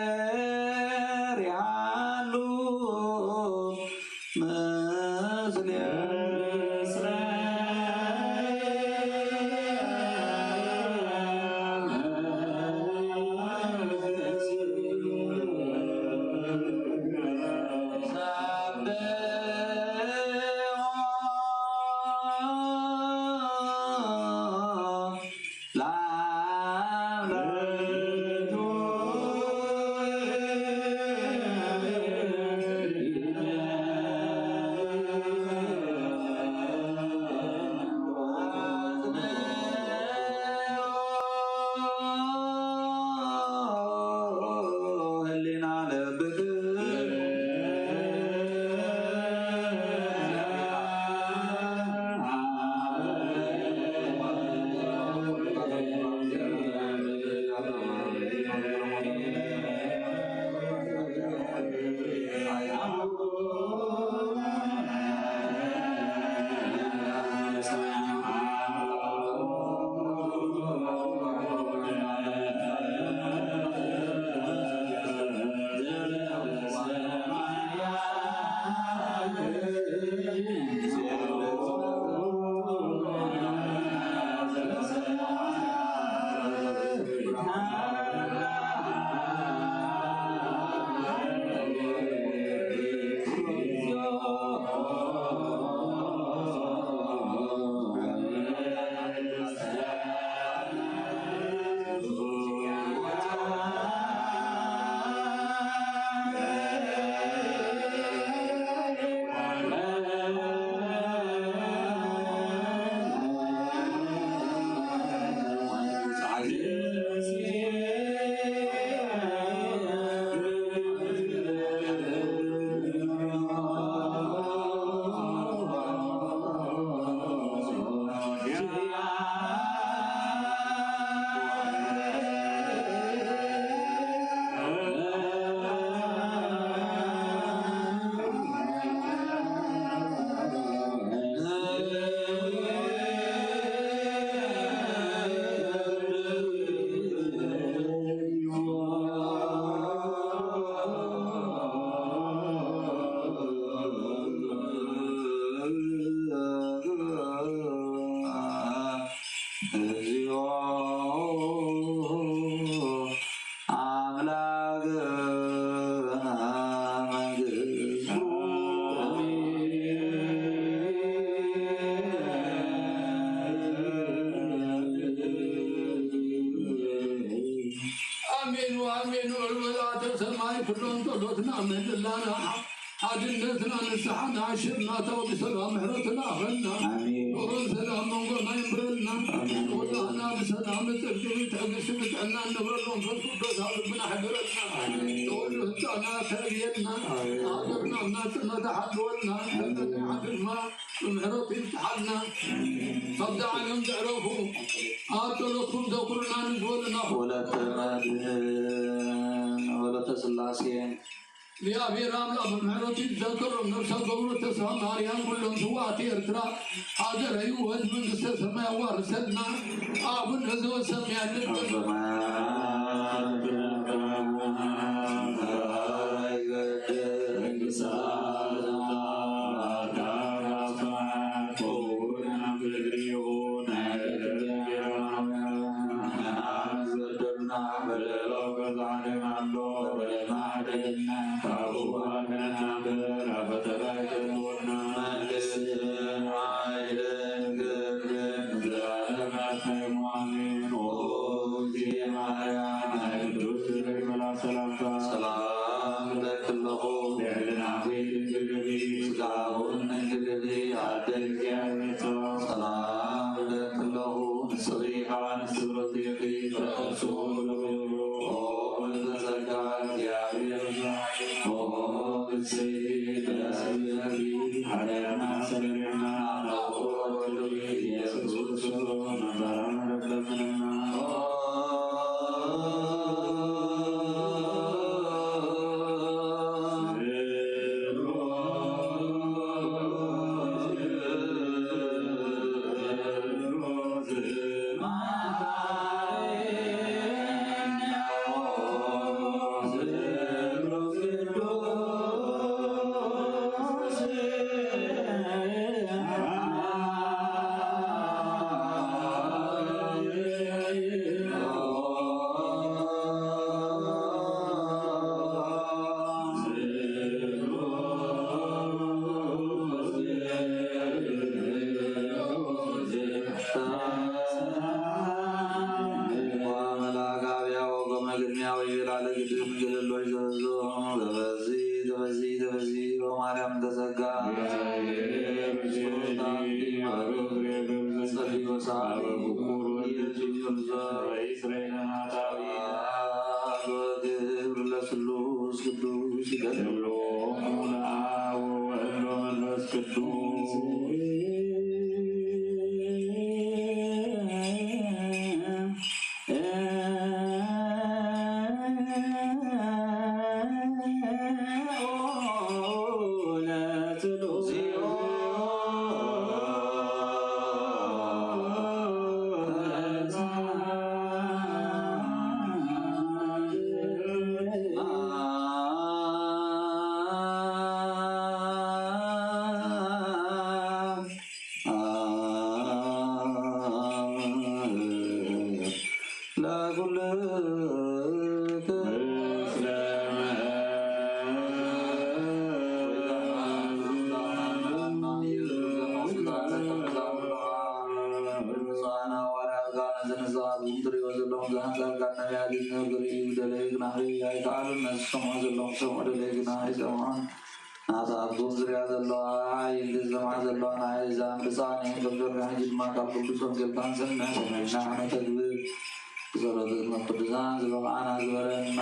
ለእግዚኣብሔር ያሉ ምስሌነ። ህሊና ለብክ እግዚኦ አምላክ መንግስቱ። ኣሜን ወኣሜን። ወልወላተ ሰማይ ኩሎም ጸሎትና ምህልላና ሓድነትና ንስሓና ሽርና ተወዲ ሰላም ምሕረትና ኣኸና። ኣሜን። ፍቕርን ሰላም መንጎና ይንብረልና። ኣሜን። ወላህና ብሰላም ጽድቂ ትዕግስቲ ብጥዕና እንብረሉ መንፈስ ቅዱስ ኣብ ልብና ሕድረልና። ኣሜን። ተወዲ ህንጻና ተርእየና። ኣሜን። ሃገርና ናጽነታ ሓልወልና። ኣሜን። ደቀኛ ድማ ብምሕረቱ ይፍትሓልና። ካብዛ ዓለም ዘዕረፉ ኣብ ጸሎትኩም ዘኩሩና ንዝበሉና ወለተ መድህን ወለተ ስላሴ። እግዚኣብሔር ኣምላኽ ብምሕረቱ ይዘከሮም። ነፍሰ ገቡር ተስፋ ማርያም፣ ኩሎም ስዋኣት ኤርትራ፣ ሃገረ ህይወት መንግስተ ሰማይ ኣዋርሰልና። አቡነ ዘበሰማያት ሰላም እብለኪ ኣለኹ። ስጋውን ድንግል ኢኺ፣ ኣደ እግዚኣብሔር ጸባኦት። ሰላም እብለኪ ኣለኹ። ንስኺ ከኣ ንስብርት ኢኺ፣ ፍረ ከርሥኪ ቅድሚያ ወይ ቤላ ለግድም ገለሎች ዘበዞ ተበዚ ተበዚ ተበዚ ኦ ማርያም ተጸጋ ጸልዮ ሳሊ ክብር ለስሉስ ቅዱስ ይገድሎ ለአብ ወወልድ ወመንፈስ ቅዱስ ናብታ ኣብቶም ዝሪኣ ዘለዋ ሓይል ዝሰምዓ ዘለዋ ናይ እዛ ኣንበሳ ናይ ዶክተር ሕጂ ድማ ካብ ቅዱስ ወንጌል ካንሰር ናይ ሰማይና ነተግብር ብጸሎት ቅዱሳን ዝበቕዓና ዝበረና።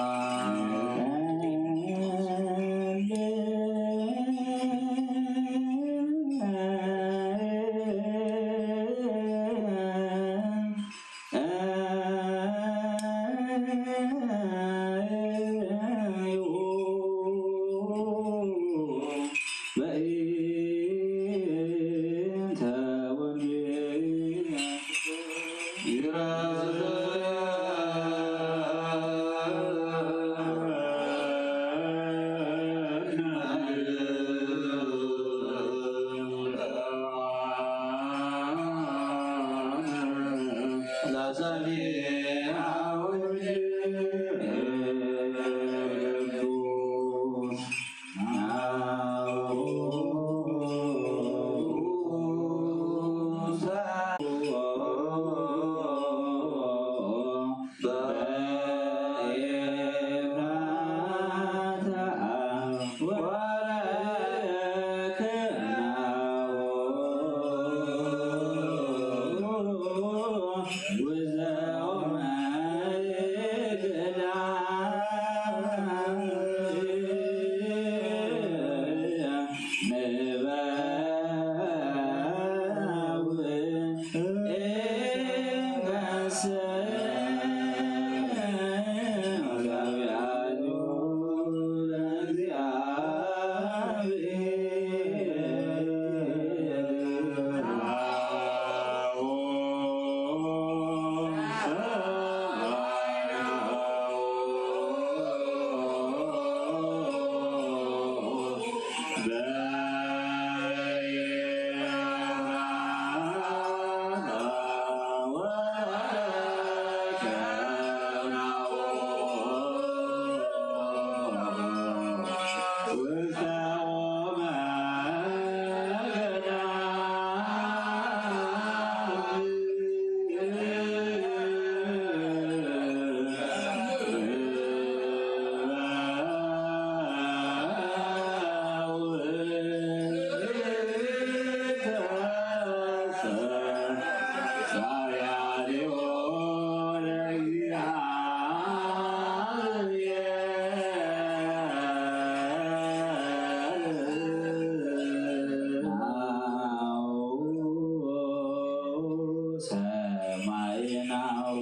ሰማይናሁ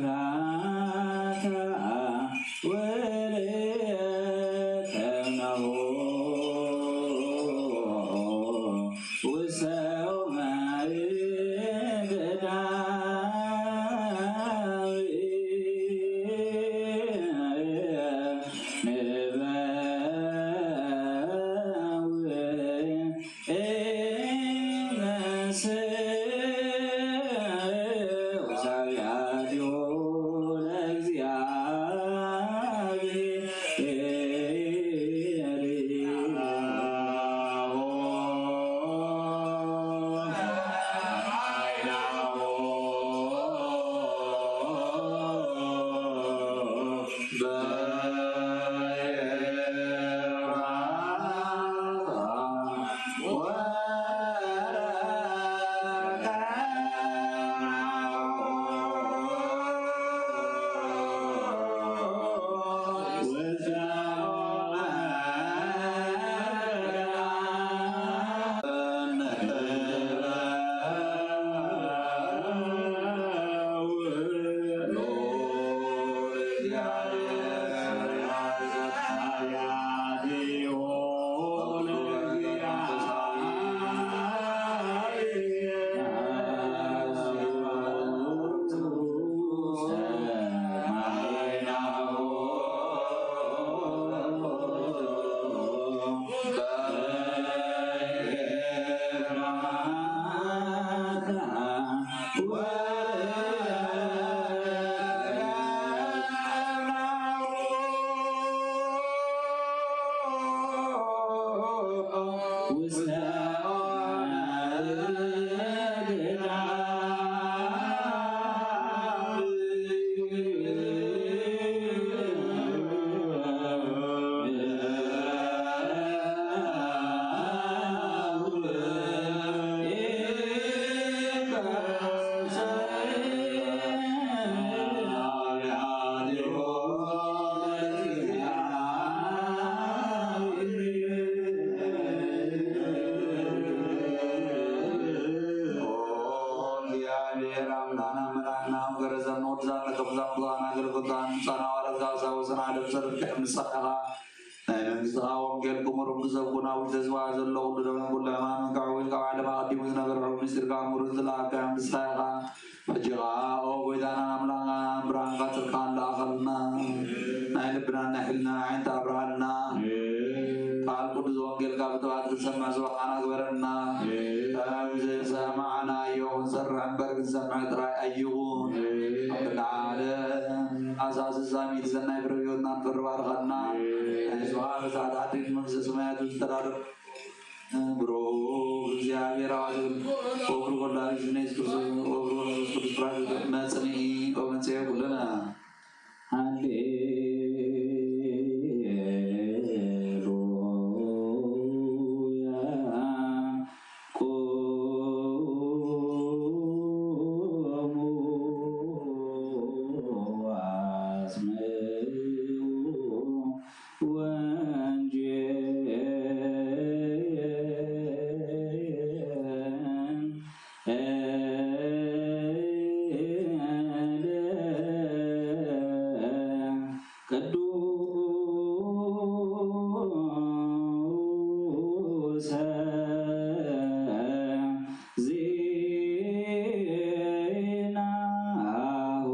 በኤፍራታ ወለተናሁ ውሰው ማይ ገዳም ንበው ኣምላኽና መድሓኒና ገረዘን ንወድዛን ነቶም ዛምብላና ኣገልግሎታን ምጻና ዋረዛ ሳወሰን ዓለም ዘርግሕ ምሳኻ ናይ መንግስትኻ ወንጌል ክሙር ክሰብኩ ናብ ውሽጢ ህዝባ ዘሎ ኩሉ ደመን ኩሉ ሕማምን ከዕውት ካብ ዓለም ኣቐዲሙ ዝነበረ ምስጢርካ ክሙር ዝለኣካ ንስኻ ኢኻ። ሕጂ ኸዓ ኦ ጎይታና ኣምላኽና ብርሃንካ ጽድቅኻን ለኣኸልና። ናይ ልብና ናይ ሕልና ዓይንታ ኣብርሃልና። ቃል ቅዱስ ወንጌልካ ብጥባት ክንሰምዕ ዝወዓና ግበረና። ከም ዝሰማዕናዮ ክንሰርሕ እምበር ክንሰምዕ ጥራይ ኣይኹን። ኣብ ክንዲ ዓለም ኣሳስሳሚት ሰናይ ፍረ ህይወትና ንፈሪ ባርኸና። ናይ ንስኻ ብዛዕባ ዓዲ መንግስተ ሰማያት ዝተዳለወ ብሩክ እግዚኣብሔር ኣዋልድ ወብሩክ ወላዲት እዝነ ኢየሱስ ክርስቶስ ወብሩክ መንፈስ ቅዱስ ራኪ መጽንዒ ወመንጽሔ ኩልነ። ሃሌሉያ። ቁሙ አስምዑ ወንጌል ቅዱሰ ዜናሁ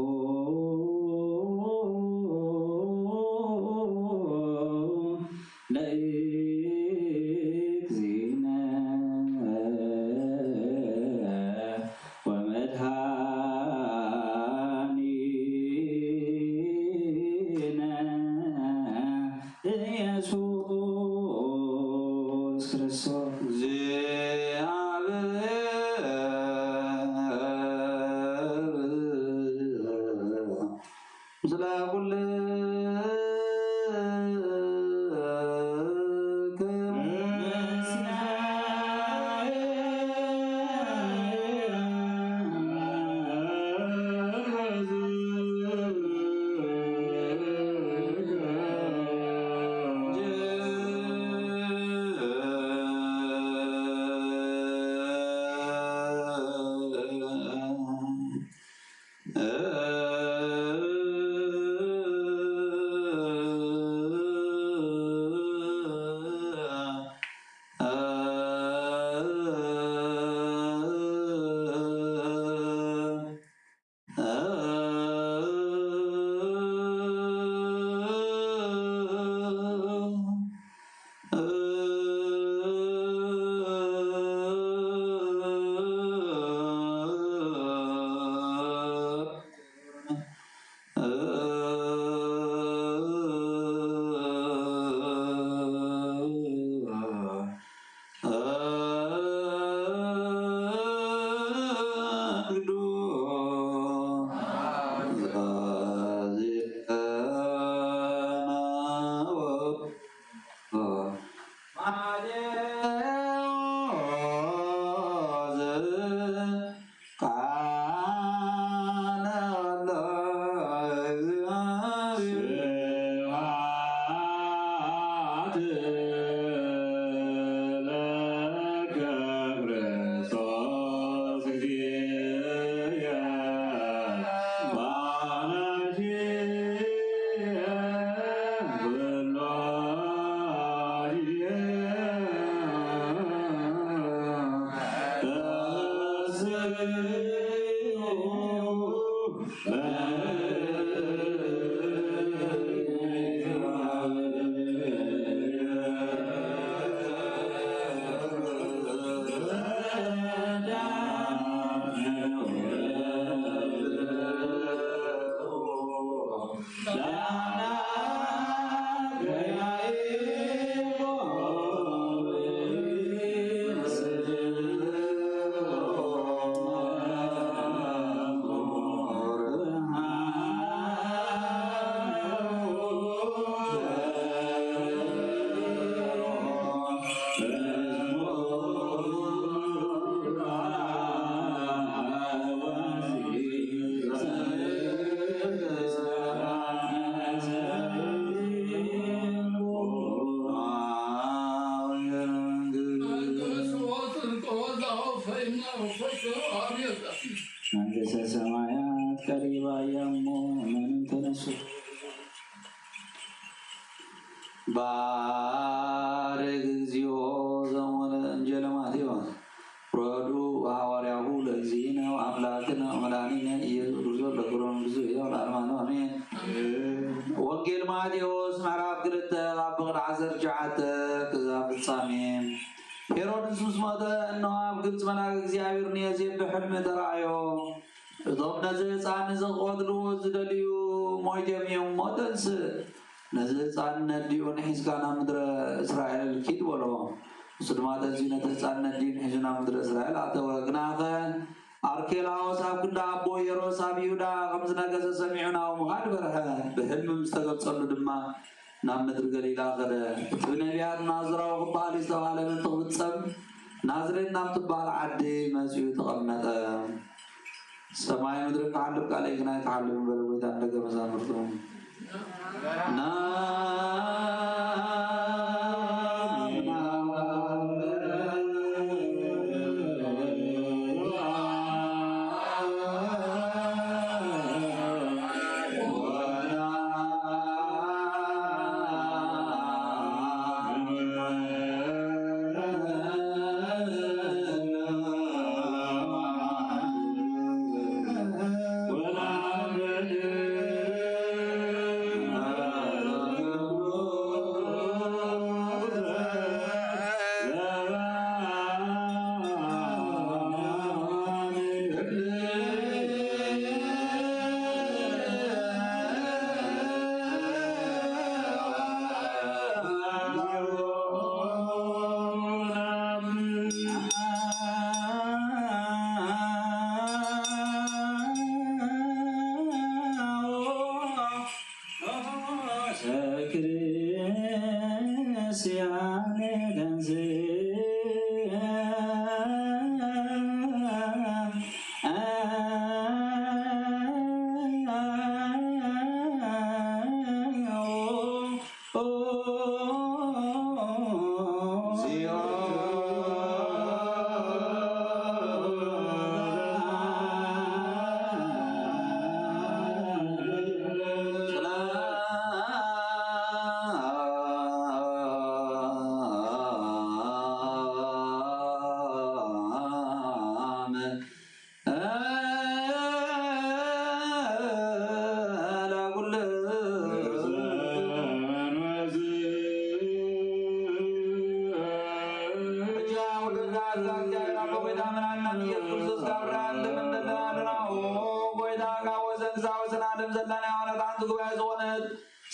ለእግዚእነ ወመድኃኒነ ኢየሱስ ክርስቶስ። ምስለ ኩልክሙ። ቃለ ወልድ ስብሐት ለከ ክርስቶስ እግዚእየ። መንግስተ ሰማያት ቀሪባ እያ እሞ እመኑ ተነሱ። ባርክ እግዚኦ ዘሙነ እንጀለ ማቴዎስ ረዱ ሐዋርያሁ ለእግዚእነ አምላክነ መድኃኒነ ኢየሱስ ክርስቶስ ለኩሎም ብዙ ይሆን አልማኖ አሜን። ወንጌል ማቴዎስ ምዕራፍ ክልተ ካብ ፍቕዲ ዓሰርተ ትሽዓተ ክሳብ ፍጻሜ። ሄሮድስ ምስ ሞተ፣ እነሆ ኣብ ግብጺ መልኣክ እግዚኣብሔር ንዮሴፍ ብሕልሚ ተራእዮ። እቶም ነዚ ህፃን እዚ ክቐትልዎ ዝደልዩ ሞይቶም እዮም እሞ ተንስእ፣ ነዚ ህፃን ነዲኡን ሒዝካ ናብ ምድረ እስራኤል ኪድ በሎ። እሱ ድማ ተንሲኡ ነቲ ህፃን ነዲኡን ሒዙ ናብ ምድረ እስራኤል ኣተወ። ግናኸ ኣርኬላዎስ ኣብ ክንዲ ኣቦ ሄሮድስ ኣብ ይሁዳ ከም ዝነገሰ ሰሚዑ ናብኡ ምኻድ በርሀ። ብሕልሚ ምስ ተገልጸሉ ድማ ናብ ምድሪ ገሊላ ከደ። እቲ ብነቢያት ናዝራዊ ክበሃል ዝተባህለ ምእንቲ ክፍጸም ናዝሬት ናብ ትበሃል ዓዲ መጺኡ ተቐመጠ። ሰማይ ምድርን ክሓልፍ ቃለይ ግና ኣይክሓልፍን በለ ጎይታ ንደቀ መዛሙርቱ።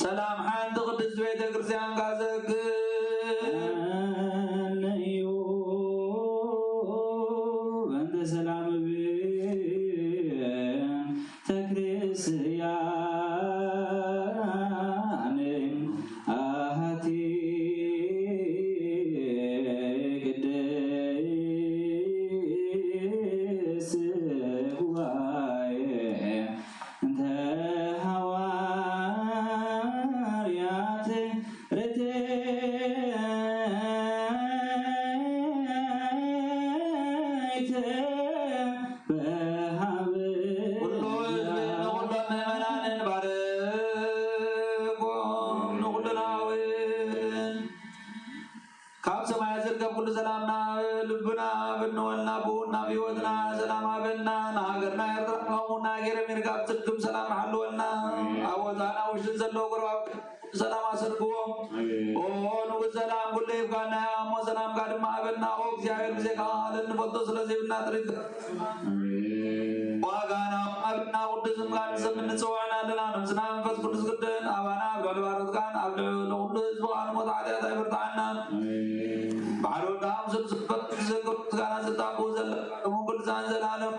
ሰላም ሓንቲ ቅድስት ቤተ ክርስቲያን ካዘክር እዩ። በእንተ ሰላም ቤተ ክርስቲያን አሐቲ ቅድስት ጉባኤ እንተ ሐዋርያት ርትዕት በሃብ ኩሉ ህዝቢ ንኹሎም ምእመናንን ባርኮም ንኹልና እውን ካብ ሰማይ ዝርከብ ኩሉ ሰላም ናብ ልብና ብንወልና ብውን ናብ ህይወትና ሰላም ሃበልና። ንሃገርና ኤርትራ ከምኡ ናገረ ኣሜሪካ ብጽድቅም ሰላም ሓልወልና። ኣብ ወፃና ውሽን ዘለዉ ጎረባብቲ ሰላም ኣሰርግዎም። ኦ ንጉስ ሰላም ኩሉ ይብካና እሞ ሰላምካ ድማ ሃበልና። ኦ እግዚኣብሔር ብዘይካ ካልእ ንፈልጦ ስለ ዘይብልና ጥሪት ዋጋና ኣብና ቅዱስ እምካ ንሰምን ንጽውዕና ኣለና። ነብስና መንፈስ ቅዱስ ግድን ኣባና ኣብ ልዕሊ ባሮትካን ኣብ ልዕሊ ኩሉ ህዝብኻን ሞት ሓጢኣት ኣይበርትዓና። ባሕሪ ወዳ ኣምስል ስበት ዘገብትካና ዘጣብኡ ዘለካ ቅዱሳን ዘላለም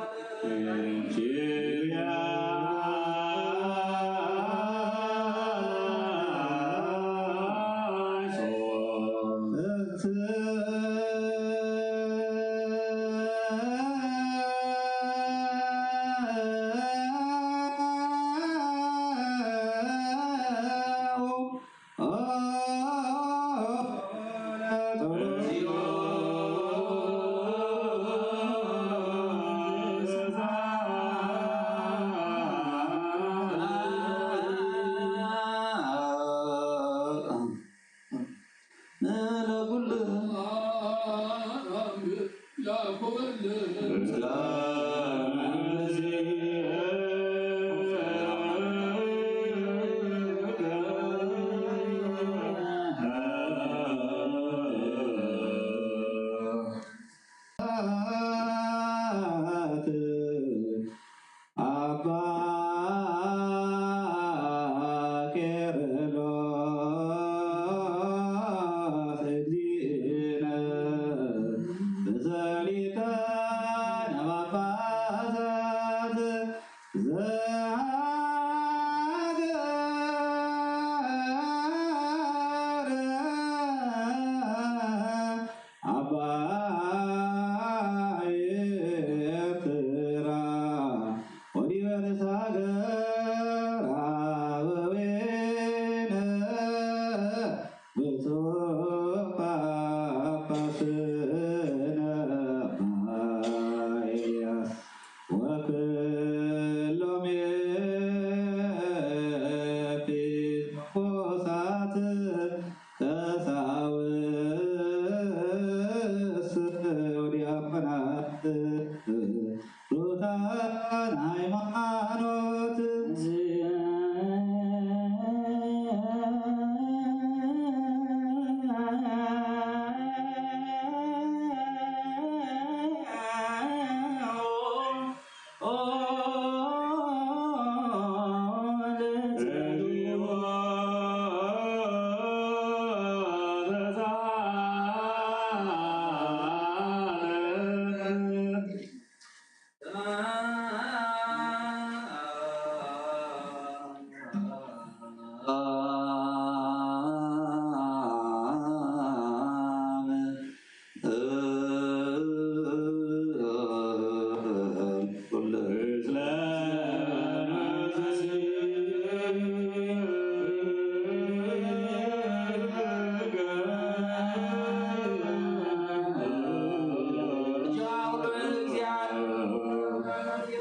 ሃይማኖት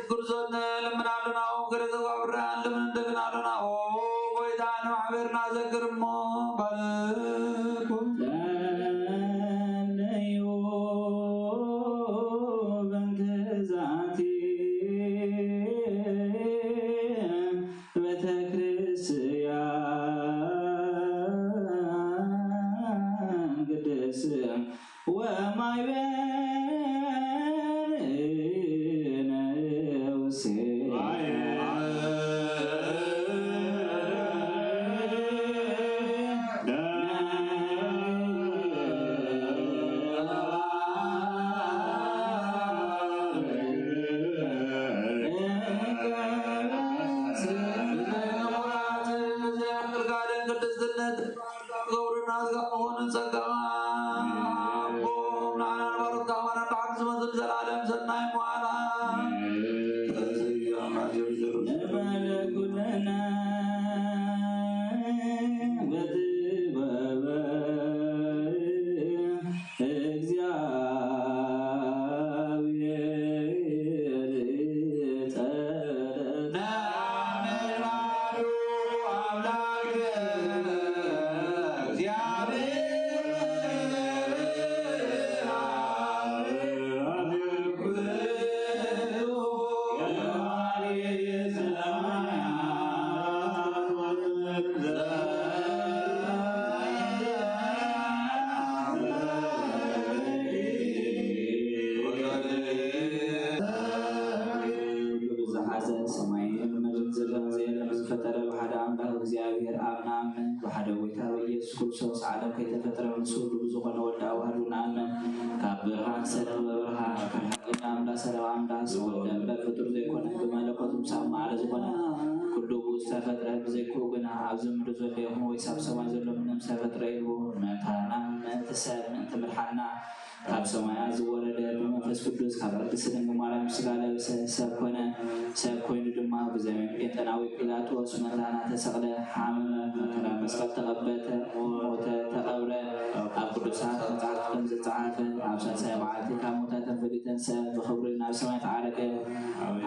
ግርዞት ንልምን ኣሎና፣ ኦም ክሪ ተጓብራ ንልምን ንደግን ኣሎና። ኦ ጎይታ፣ ንማሕበርና ዘክር እሞ ባልኩም ለለዩ በንተ ዛቲ ቤተ ክርስቲያን ቅድስት ወማይ በርነ ውሴ ቅድስትነት ገብርና ዝገብሩን ጸጋ ኣቦ ንዓና ንባሮትካ ኮነ ብሓቂ ዝመጽእ ዘላለም ሰናይ መዋላ። ንበል ኩልና በጥበበ እግዚኣብሔር ጸለና። ዝሓዘ ሰማይን ምድርን ዘገዘ ዝፈጠረ ብሓደ ኣምላኽ እግዚኣብሔር ኣብ ንኣምን፣ ብሓደ ጎይታ ብኢየሱስ ክርስቶስ ዓለም ከይተፈጥረ ምስ ወዱ ብዝኾነ ወዲ ኣዋህዱ ንኣምን። ካብ ብርሃን ሰለመ ብርሃን፣ ካብ ሓቂ ኣምዳ ሰለማ ኣምዳ፣ ዝተወልደ እምበር ፍጡር ዘይኮነ፣ ብመለኮት ምሳብ ማዕረ ዝኾነ፣ ኩሉ ብኡ ዝተፈጥረ፣ ብዘይክኡ ግና ኣብዚ ምድሪ ዘሎ ይኹን ወይስ ኣብ ሰማይ ዘሎ ምንም ዝተፈጥረ የልቦ። ምእንታና፣ ምእንቲ ሰብ፣ ምእንቲ ምድሓንና፣ ካብ ሰማያት ዝወረደ፣ ብመንፈስ ቅዱስ ካብ ቅድስት ድንግል ማርያም ስጋ ለበሰ፣ ሰብ ኮነ። ሰብ ኮይኑ ድማ ብዘመን ጴንጠናዊ ጲላጦስ መታና ተሰቕለ፣ ሓመመ፣ መከራ መስቀል ተቐበተ፣ ሞተ፣ ተቐብረ። ኣብ ቅዱሳት መጻሕፍቲ ከም ዝተጻሕፈ፣ ኣብ ሳልሳይ መዓልቲ ካብ ሙታን ተንፈሊጠ፣ ሰብ ብኽብሪ ናብ ሰማይ ተዓረገ። ኣብ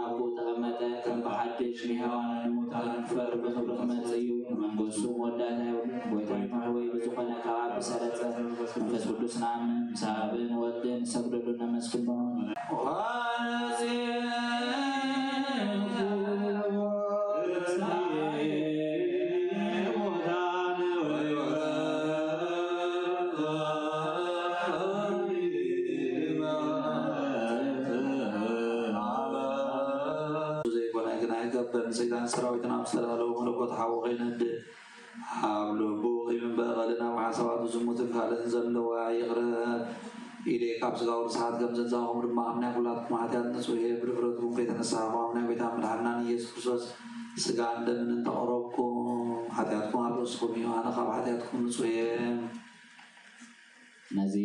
ኣቦኡ ተቐመጠ። ከም ብሓድሽ ንሕያዋንን ንሙታንን ክፈርድ ብኽብሪ ክመጽእ እዩ። መንግስቱ መወዳእታ የብሉን። ጎይታ ይትባረኽ። ወይ ብዝኾነ ካብ ኣቢ ሰረጸ መንፈስ ቅዱስ ንኣምን። ምስ ኣብን ወድን ንሰግደሉ ነመስግኖ። ዘይኮነ ግን ኣይገብር። ንሰይጣን ሰራዊትን ኣብ ዝተዳለወ መለኮት ሓዊ ከይነድድ ኣብ ልቡ ቂምን በቐልን ኣብ ሓሳባቱ ዝሙትን ካልእን ዘለዋ ይቕረብ። ኢደይ ካብ ስጋው ርስሓት ከም ዘንጻኹም ድማ ኣብ ናይ ኩላትኩም ሓጢኣት ንጹህ እየ። ብድፍረትኩም ከይተነሳኹም ኣብ ናይ ጎይታ መድሓንናን ኢየሱስ ክርስቶስ ስጋን ደምን እንተቕረብኩም ሓጢኣትኩም ኣብ ርእስኹም እዩ። ኣነ ካብ ሓጢኣትኩም ንጹህ እየ። ነዚ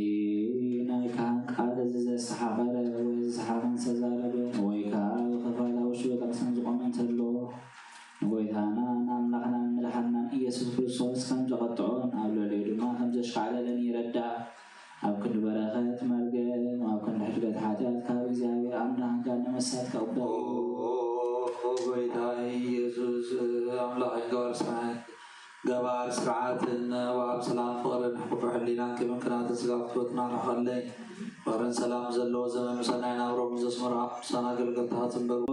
ናይ ካህን ቃል እዚ ዘሰሓቐረ ወይ ዝሰሓቐን ዝተዛረበ ወይ ከዓ ኣብ ክፋል ኣብ ውሽጢ ቤተክርስትያን ዝቖመ እንተሎ ንጎይታና ንኣምላኽናን መድሓንናን ኢየሱስ ክርስቶስ ከም ዘቐጥዖን ኣብ ልዕሊኡ ድማ ከም ዘሽካዕለለን ይረዳእ። ኣብ ክንዲ በረኸት መርገም፣ ኣብ ክንዲ ሕድገት ሓጢኣት ካብ እግዚኣብሔር ኣምላኽ ጋር ንምሳት ከቕበል። ኦ ጎይታይ ኢየሱስ ኣምላኽ ገባር ስርዓት፣ ገባር ስርዓትን ኣብ ሰላም ፍቕርን ሕቁፍ ሕሊናን ክብን ክናተ ስጋ ፍትወትና ርሓቐለይ። ፍቕርን ሰላም ዘለዎ ዘመን ምሰናይ ናብሮም ዘስምሮ ቅዱሳን ኣገልገልትኻ ጽንበሩ።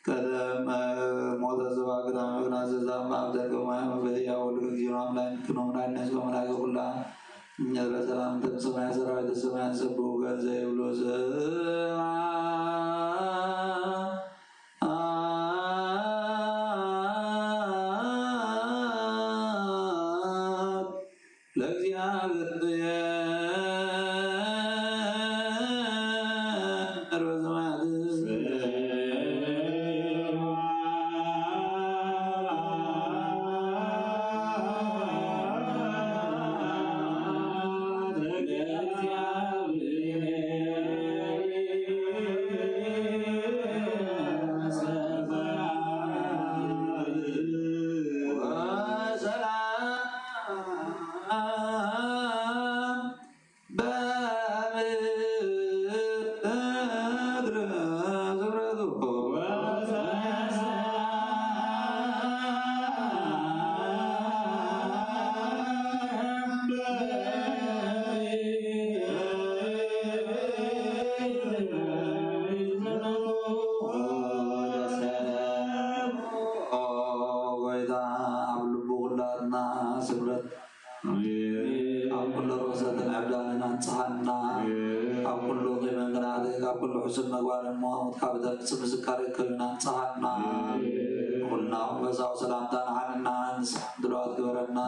ቀደም ሞተ ሰባ ግዳም ዮናስ ዘዛም ኣብ ደርገ ማይ መበያ ወልድ ጊዮን ኣምላክ ክኖም ናይ ነስበ መላእክት ኩላ እኛ በሰላም ተምሰማይ ሰራዊት ሰማይ ሰቡ ገንዘ ይብሉ ለእግዚኣብሔር በሰማያት ጎይታ ኣብ ልቡ ኩላትና ስምረት ካብ ኩሉ ርኽሰትን ዕብዳንን ኣንጽሃና። ካብ ኩሉ ኺመንግናት ካብ ኩሉ ሕሱም ምግባር እሞ ካብ ተምጽእ ምስካር ከብና ኣንጽሃና። ኩልና መንፈሳዊ ሰላምታ ንዓንና ንስሓን ድልዋት ግበረና።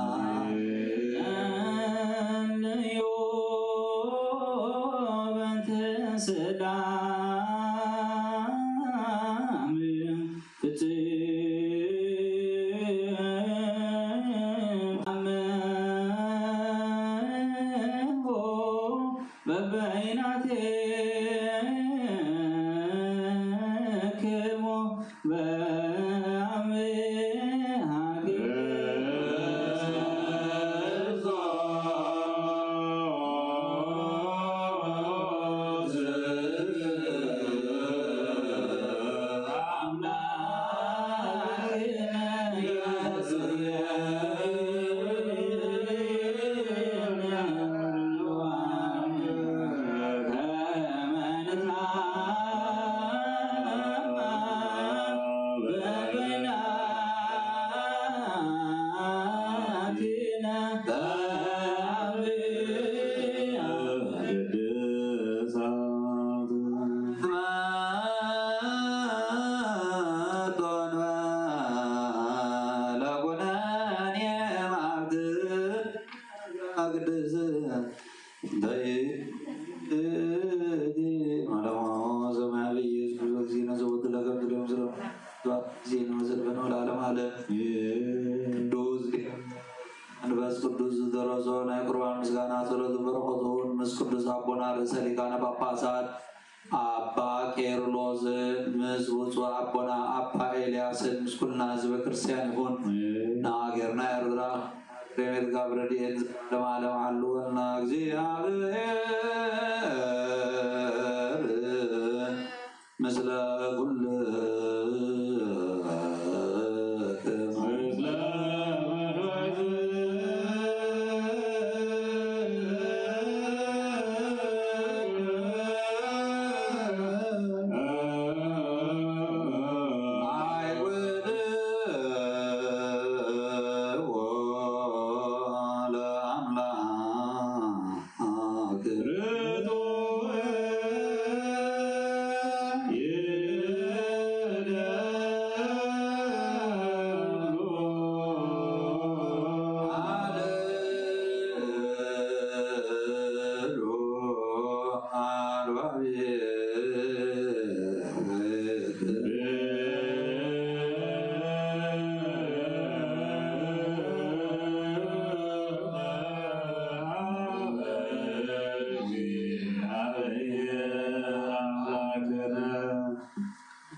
ቅዱስ መንፈስ ቅዱስ ዝደረሶ ናይ ቁርባን ምስጋና ጸሎት በረከቱን ምስ ቅዱስ ኣቦና ርእሰ ሊቃነ ጳጳሳት ኣባ ቄርሎስን ምስ ብፁዕ ኣቦና ኣባ ኤልያስን ምስ ኩልና ህዝበ ክርስቲያን ይኹን። ንሃገርና ኤርትራ እግዚኣብሔር ካብ ረድኤት ዘላለም ዓለም ሓልወና። እግዚኣብሔር ምስለ ኩልክሙ።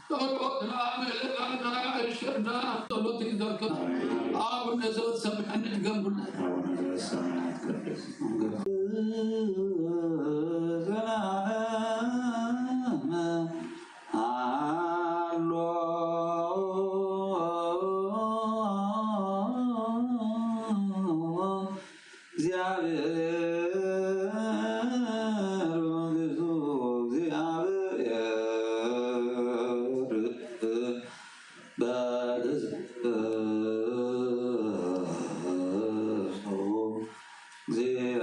ጸሎትና ምእመናን እሽና ጸሎት ይዘክር። አቡነ ዘበሰማያት ንድገም ኩልና። አቡነ ዘበሰማያት ቅዱስ እግዚአብሔር መንግስቱ እግዚአብሔር በትስብእቱ እግዚአብሔር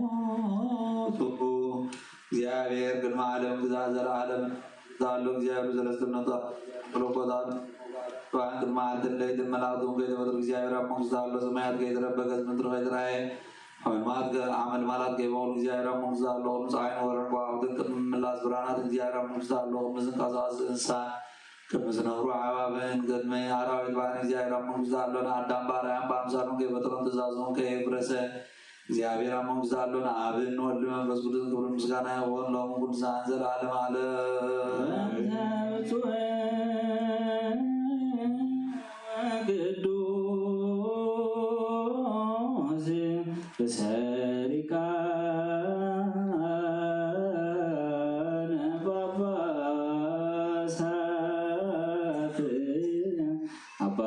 በመለኮቱ እግዚአብሔር ቅድመ ዓለም ግዛ ዘለዓለም ዛሎ እግዚአብሔር ዘለስትነቱ መለኮታት ብርሃን ቅድመ ዓለትን ለይትን መላእክቱን ከይተፈጥሩ እግዚአብሔር ኣብ መንግስቱ ኣሎ። ሰማያት ከይተረበገት ምድሪ ከይተራየ ሓመልማላት ከ- ሓመልማላት ከይበቁሉ እግዚአብሔር ኣብ መንግስቱ ኣሎ። ቅድሚ ፀሓይን ወረን ከዋክብትን ቅድሚ ምላስ ብርሃናት እግዚአብሔር ኣብ መንግስቱ ኣሎ። ቅድሚ ዝንቀሳቀስ እንስሳ ቅድሚ ዝነብሩ ኣዕዋፍን ቅድሚ ኣራዊት ባሕርን እግዚኣብሔር ኣብ መንግስቱ ኣሎ። ንኣዳም ባርያን ብኣምሳሉን ከይፈጠሮን ትእዛዙን ከየፍረሰ እግዚኣብሔር ኣብ መንግስቱ ኣሎ። ንኣብን ንወልድ መንፈስ ቅዱስን ክብርን ምስጋና ይኹን ሎምን ቅዱሳን ዘለዓለም ዓለም። ቅዱስ ርእሰ ሊቃነ ጳጳሳት አባ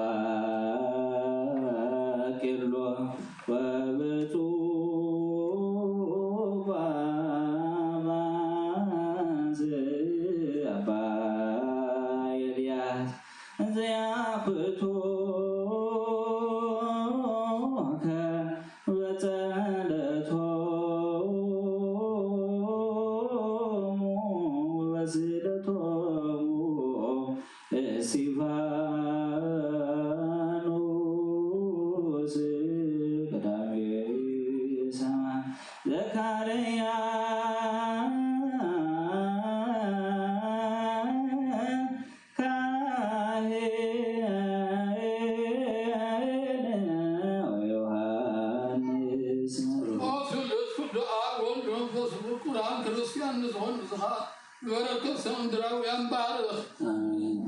ቄርሎስ ወብፁዕ ጳጳስ አባ ኤልያስ ዘያብቱከ በጸሎቶሙ ወበስእለቶሙ እስጢፋኖስ ቀዳሜ ሰማዕት ዘካርያ ካህን ዮሃንስ። ኦ ስሉስ ኩሉ ኣብ ወልድ መንፈስ ቅዱስ ቁርኣን ክርስቲያን ንዝኾኑ ብዝኻ በረከት ሰምድራውያን ባርኽ። ኣሜን።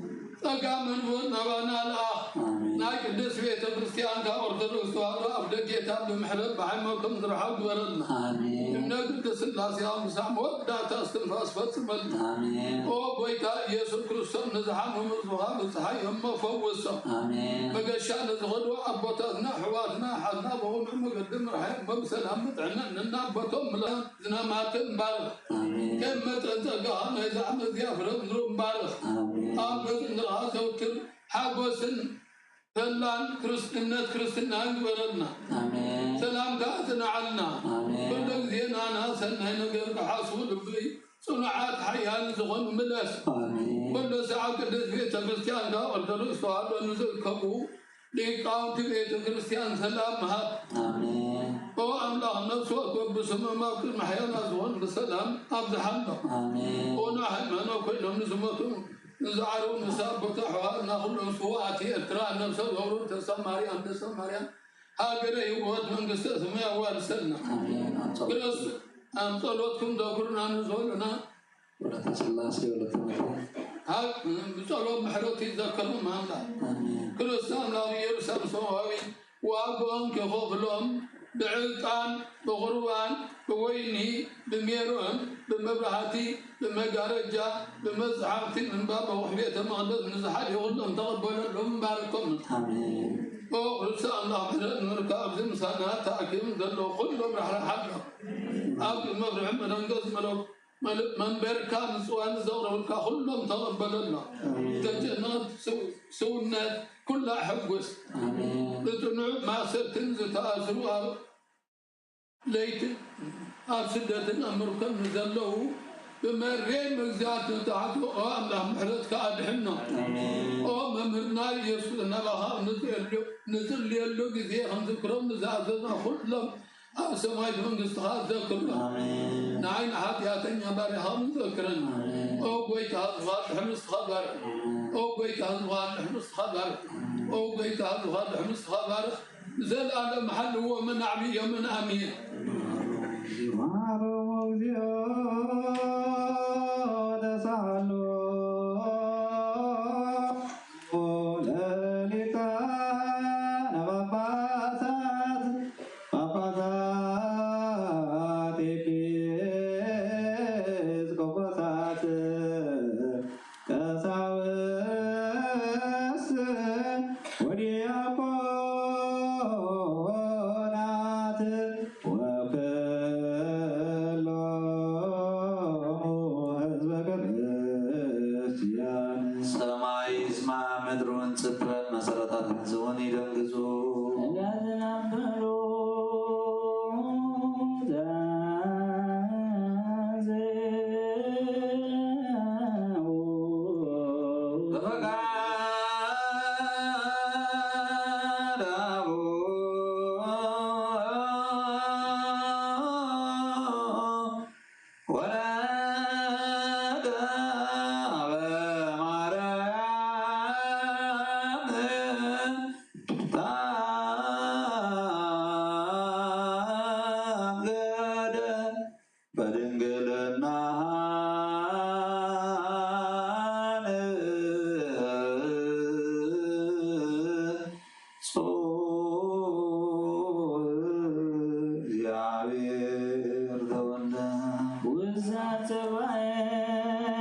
ጸጋ መንፈስ ናባና ልኣኽ። ኣሜን። ናይ ቅድስት ቤተ ክርስቲያንካ ኦርቶዶክስ ተዋህዶ ኣብ ደጌታ ብምሕረት ብሃይማኖቶም ዝረሓው ግበረልና። ኣሜን። እምነ ቅድስት ሥላሴ ኣብ ምሳዕ መወዳእታ እስትንፋስ ፈጽመልና። ኣሜን። ኦ ጎይታ ኢየሱስ ክርስቶስ ንዝሓመሙ ህዝብኻ ብጽሓዮም መፈውሶም። ኣሜን። መገሻ ንዝኸዱ ኣቦታትና ኣሕዋትና ሓዝና ብቕኑዕ መገዲ ምርሓዮም ብሰላም ብጥዕና ነናቦቶም ምላ ዝናማትን ባርኽ። ኣሜን። ከም መጠን ጸጋኻ ናይዛ ዓመት እዚኣ ፍረ ምድሮም ባርኽ። ኣሜን። ኣብ ገጽ ምድርኻ ዘውትር ሓጎስን ተላን ክርስ-፣ እምነት ክርስትናን ግበረልና። ኣሜን። ሰላምካ ጽንዓልና። ኣሜን። ኩሉ ግዜ ናና ሰናይ ነገር ክሓስቡ ልቢ ጽኑዓት ሓያል ዝኾኑ ምለስ። ኣሜን። ኩሉ ሰዓብ ቅድስት ቤተ ክርስቲያንካ ኦርቶዶክስ ተዋህዶ ንዝእከቡ ሊቃውንቲ ቤተ ክርስቲያን ሰላም ምሃብ። ኣሜን። ኦ ኣምላኽ ነፍሲ ወከፍ ብስሞም ኣብ ቅድሚ ሓያላት ዝኾኑ ብሰላም ኣብዝሓሎም። ኣሜን። ኦና ሃይማኖት ኮይኖም ንዝሞቱ ንዝዓርቡ ንሳ ቦታ ኣሕዋትና ኩሎም ስውኣት ኤርትራ ነፍሰ ገብሩ ተስፋ ማርያም ተስፋ ማርያም ሃገረ ህይወት መንግስተ ሰማይ ኣዋርሰልና። ኣሜን። ኣብ ጸሎት ክርስ-፣ ኣብ ጸሎትኩም ዘኩሩና ንዝበሉና ወለተ ሥላሴ ወለተ ምሕረት። ኣብ ብጸሎት ምሕረቱ ይዘከሮም ኣምላኽ። ኣሜን። ክርስቶስ ናብ ኢየሩሳሌም ሰማያዊ ዋጋኦም ክኸፍሎም ብዕጣን፣ ብቑርባን፣ ብወይኒ፣ ብሜሮን፣ ብመብራህቲ፣ ብመጋረጃ፣ ብመጽሓፍቲ ምንባብ፣ ብኹሕ ቤተ መቕደስ ንዝሓልዩ ኩሎም ተቐበለሎም፣ ባርኮም። ኣሜን። ኦ ክርስቶስ ኣምላኽ ምሕረት ንምርካብ ኣብዚ ምሳና ተኣኪቦም ዘለዉ ኩሎም ራሕራሓሎም። ኣብ መፍርሒ መደንገጽ መለኮ መል-፣ መንበርካ ምጽዋን ዘቕረቡልካ ኩሎም ተቐበለሎም። ኣሜን። ዝተጨነቐት ስው-፣ ስውነት ኩላ ሕጉስ። ኣሜን። ብጽኑዕ ማእሰርትን ዝተኣስሩ ኣብ ለይትን ኣብ ስደትን ኣብ ምርኮን ንዘለዉ ብመሬ መግዛእቲ ተዓቱ። ኦ ኣምላኽ ምሕረትካ ኣድሕኖ። ኣሜን። ኦ መምህርና ኢየሱስ ናባኻ ንጽልዮ-፣ ንጽልየሉ ግዜ ክንዝክሮም ንዝኣዘዝና ኩሎም ኣብ ሰማይ መንግስትኻ ዘክርና። ኣሜን። ንዓይ ንሓጢኣተኛ ባሪኻ ምዘክረና። ኣሜን። ኦ ጎይታ ዝባርኽ ንስኻ ባርኽ። ኣሜን። ኦ ጎይታ ዝባርኽ ንስኻ ባርኽ። ኣሜን። ኦ ጎይታ ዝባርኽ ንስኻ ባርኽ። ዘልኣለም ሓልዎ ምን ኣዕብዮ ምን ኣሜን። ማረሙ እግዚኦ ተሳሎ ለሊቃነ ጳጳሳት ጳጳሳት ኤጲስቆጶሳት ቀሳውስት ወዲያቆናት ወኩሎሙ ህዝበ ክርስቲያን። ሰማይ ይስማዕ፣ ምድሪ እውን ጽበት፣ መሰረታት ምድሪ እውን ይደንግጹ። እያዝናበሉ በድንግልና ንጹሕ እግዚአብሔር ተወልደ። ውዛተ ባሕና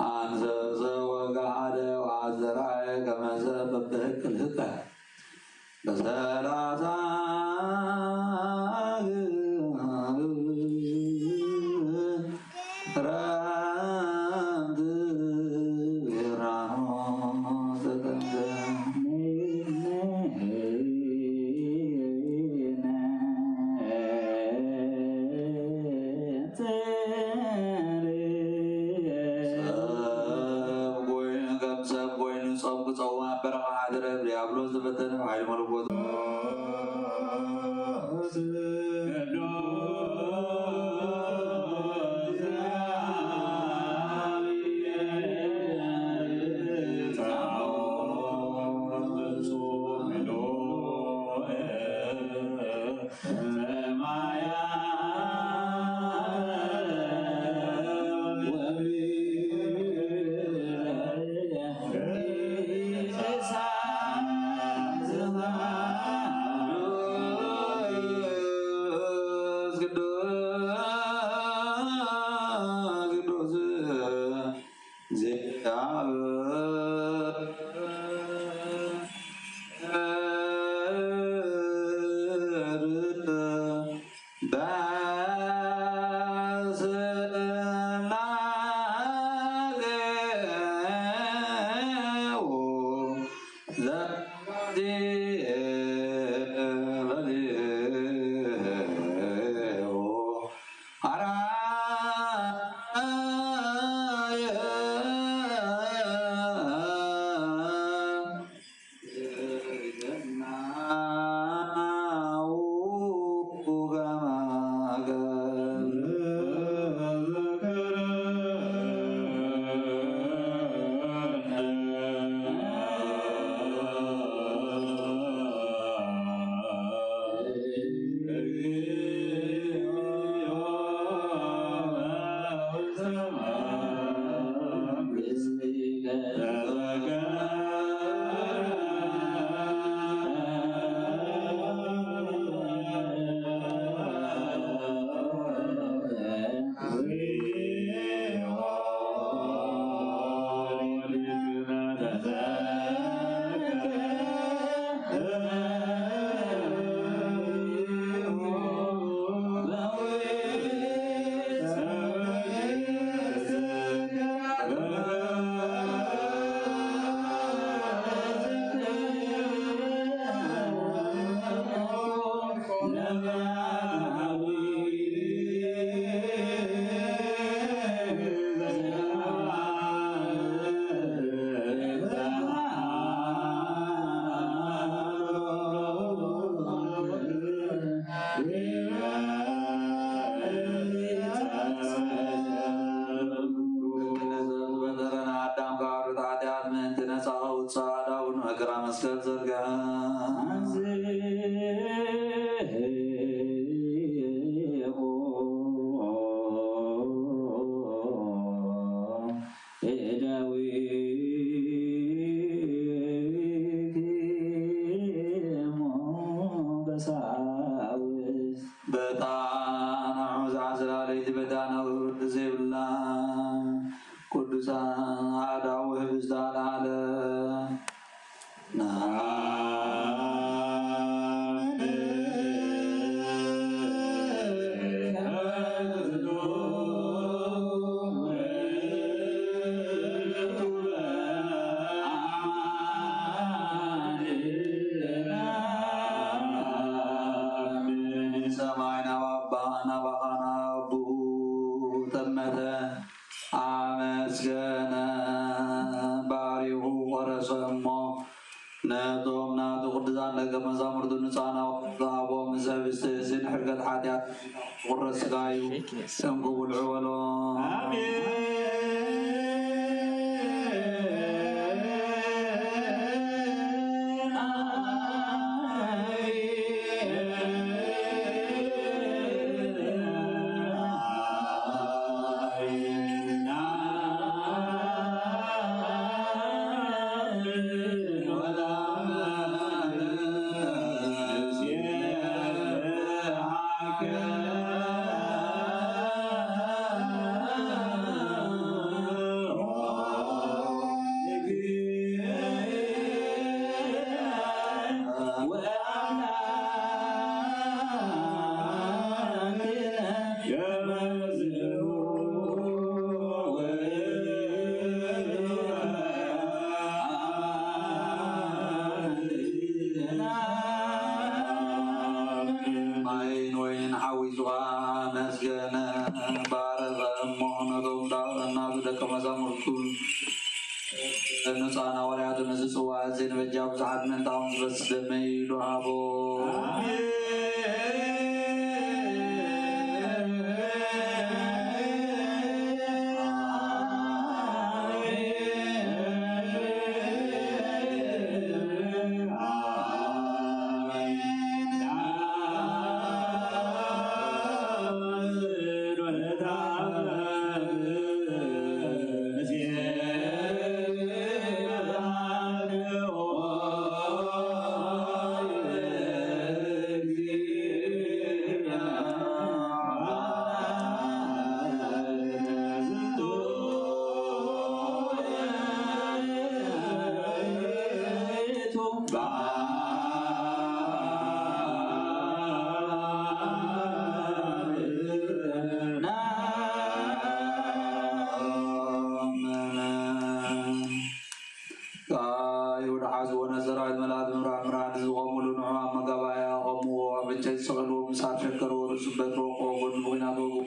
አንሰሰ ወገሃደ ወአዘርአየ ከመዘ በበህቅ ልህቀ በሰላሳ ክረምት ብራኖ ተጠምቀ። ሰብ ኮይኑ፣ ከም ሰብ ኮይኑ ጾም ክጸውም ኣብ በረኻ ሓደረ፣ ብዲያብሎስ ተፈተነ፣ ብሓይሊ መለኮት። ቅዱሳን ኣእዳው ህብስተ ለዓለም። ሰማይ ናብ ኣባ ናባኻ ናብ ኣቦኡ ጠመተ። ኣመስገነ፣ ባሪኹ ቆረሰ እሞ ነቶም ናቱ ቅዱሳን ደቀ መዛሙርቱ ንጻና ዝሃቦም ምስ ህብስቲ እዚ ንሕርገት ሓጢኣት ዝቑረስ ሥጋ እዩ። እንኩ ብልዑ በሎ። ማይን ወይንን ሓዊሱ ኸኣ ኣመስገነ፣ ባረኸ እሞ ነቶም ናቱ ደቀ መዛሙርቱ ንጹሓን ሃዋርያቱ ነዚ ጽዋዕ እዚ ንበጃ ብዙሓት ምእንታኦም ዝፈስስ ደመይ ኢሉ ሃቦ። ይሁዳ ሓዝዎ ነዘራዊት መላእክት ምብራር ምብራር ዝቖሙሉ ንዑ ኣብ መጋባእያ ቆምዎ፣ ኣብ ዕንጨይቲ ሰቐልዎ፣ ምሳር ሸከርዎ፣ ርእሱ በትሪ ወቕዎ፣ ጎድኑ ብኲናት ወግኡ።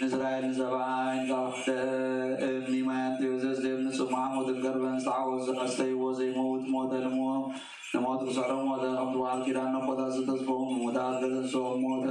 ንእስራኤል ንሰብኣይን ካብ ሓደ እምኒ ማይ ኣንጥዩ ዘጽድዮም ንጽሙዓ ሞትን ገርበን ዝተሓወሱ ኣስተይዎ ዘይመውት ሞተ። ንሞ-፣ ንሞት ክስዕሮ ሞተ። ከምቲ በዓል ኪዳን ነቦታት ዝተስፈዎም ምዉታት ከተንስኦም ሞተ።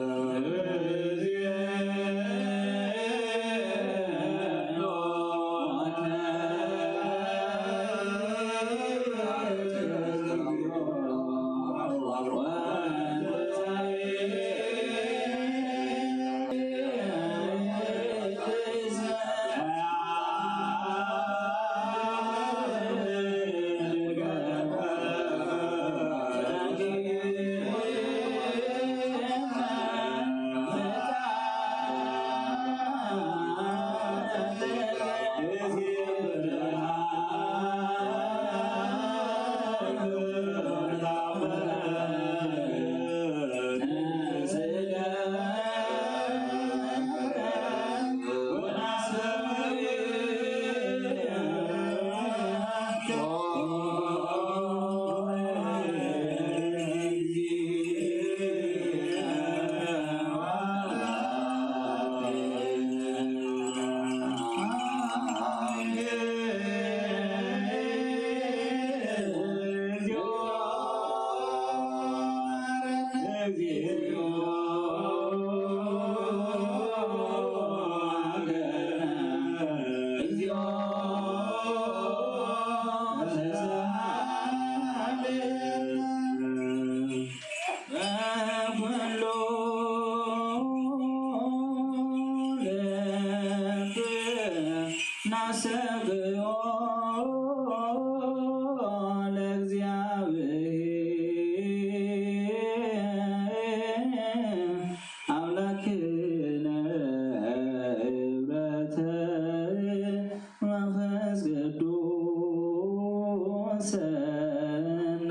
ሰናየ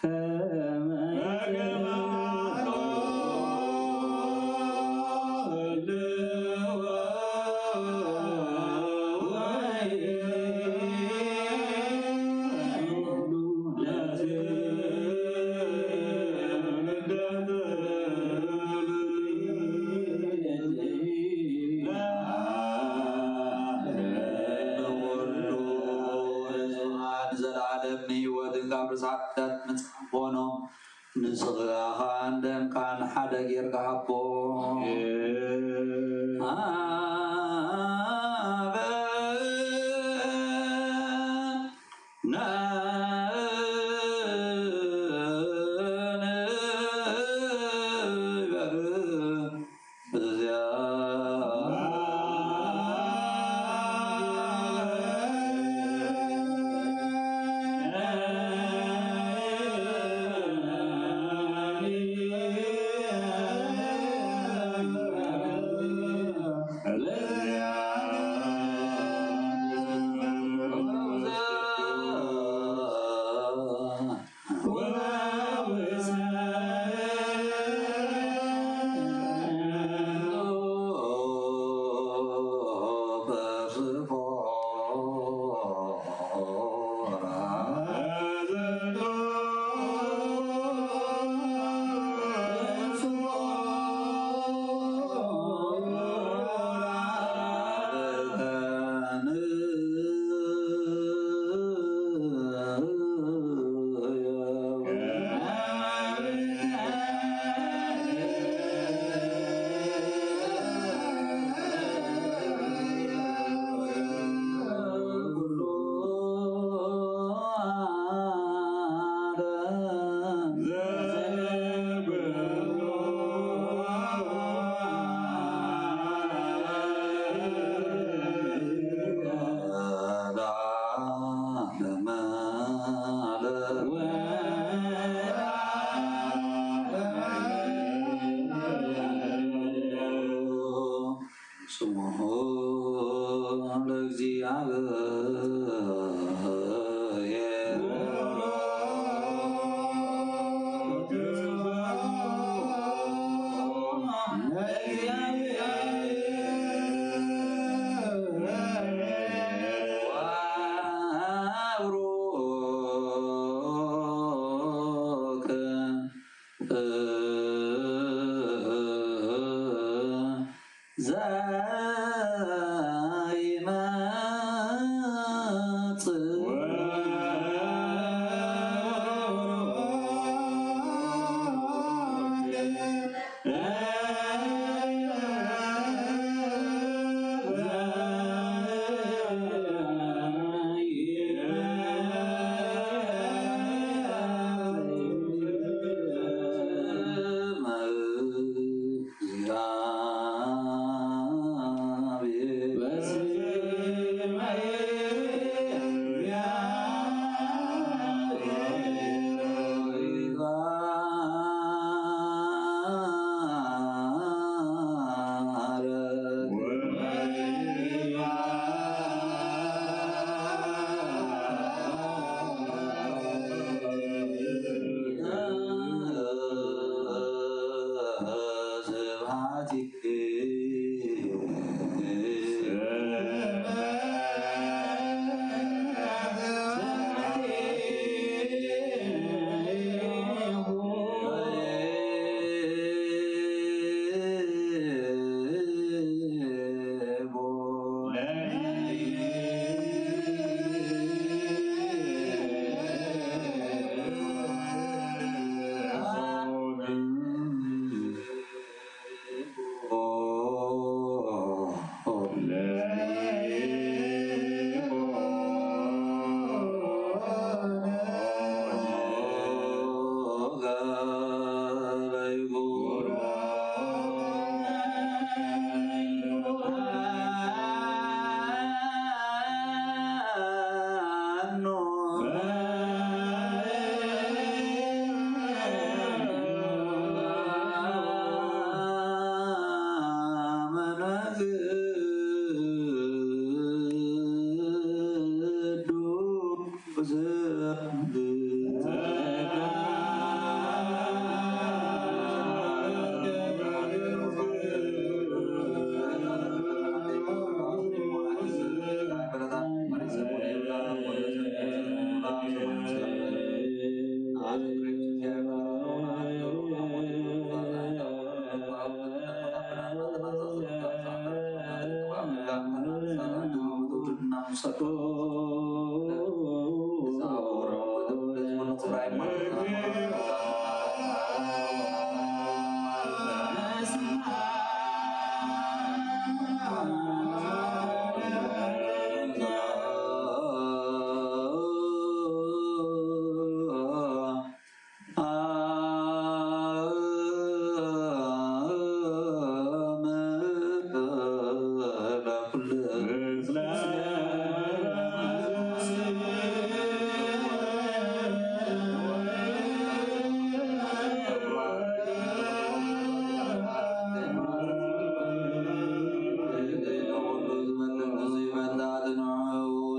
ከመ ንወዱ ካብ ርሳት ምጽእ ኮኖ ንስጋኻን ደምካን ሓደ ጌርካ ሃቦ። ኣበ ንበር እዚኣ ስምዑ ለእግዚኣብሔር። ወቡሩክ ዘይመጽእ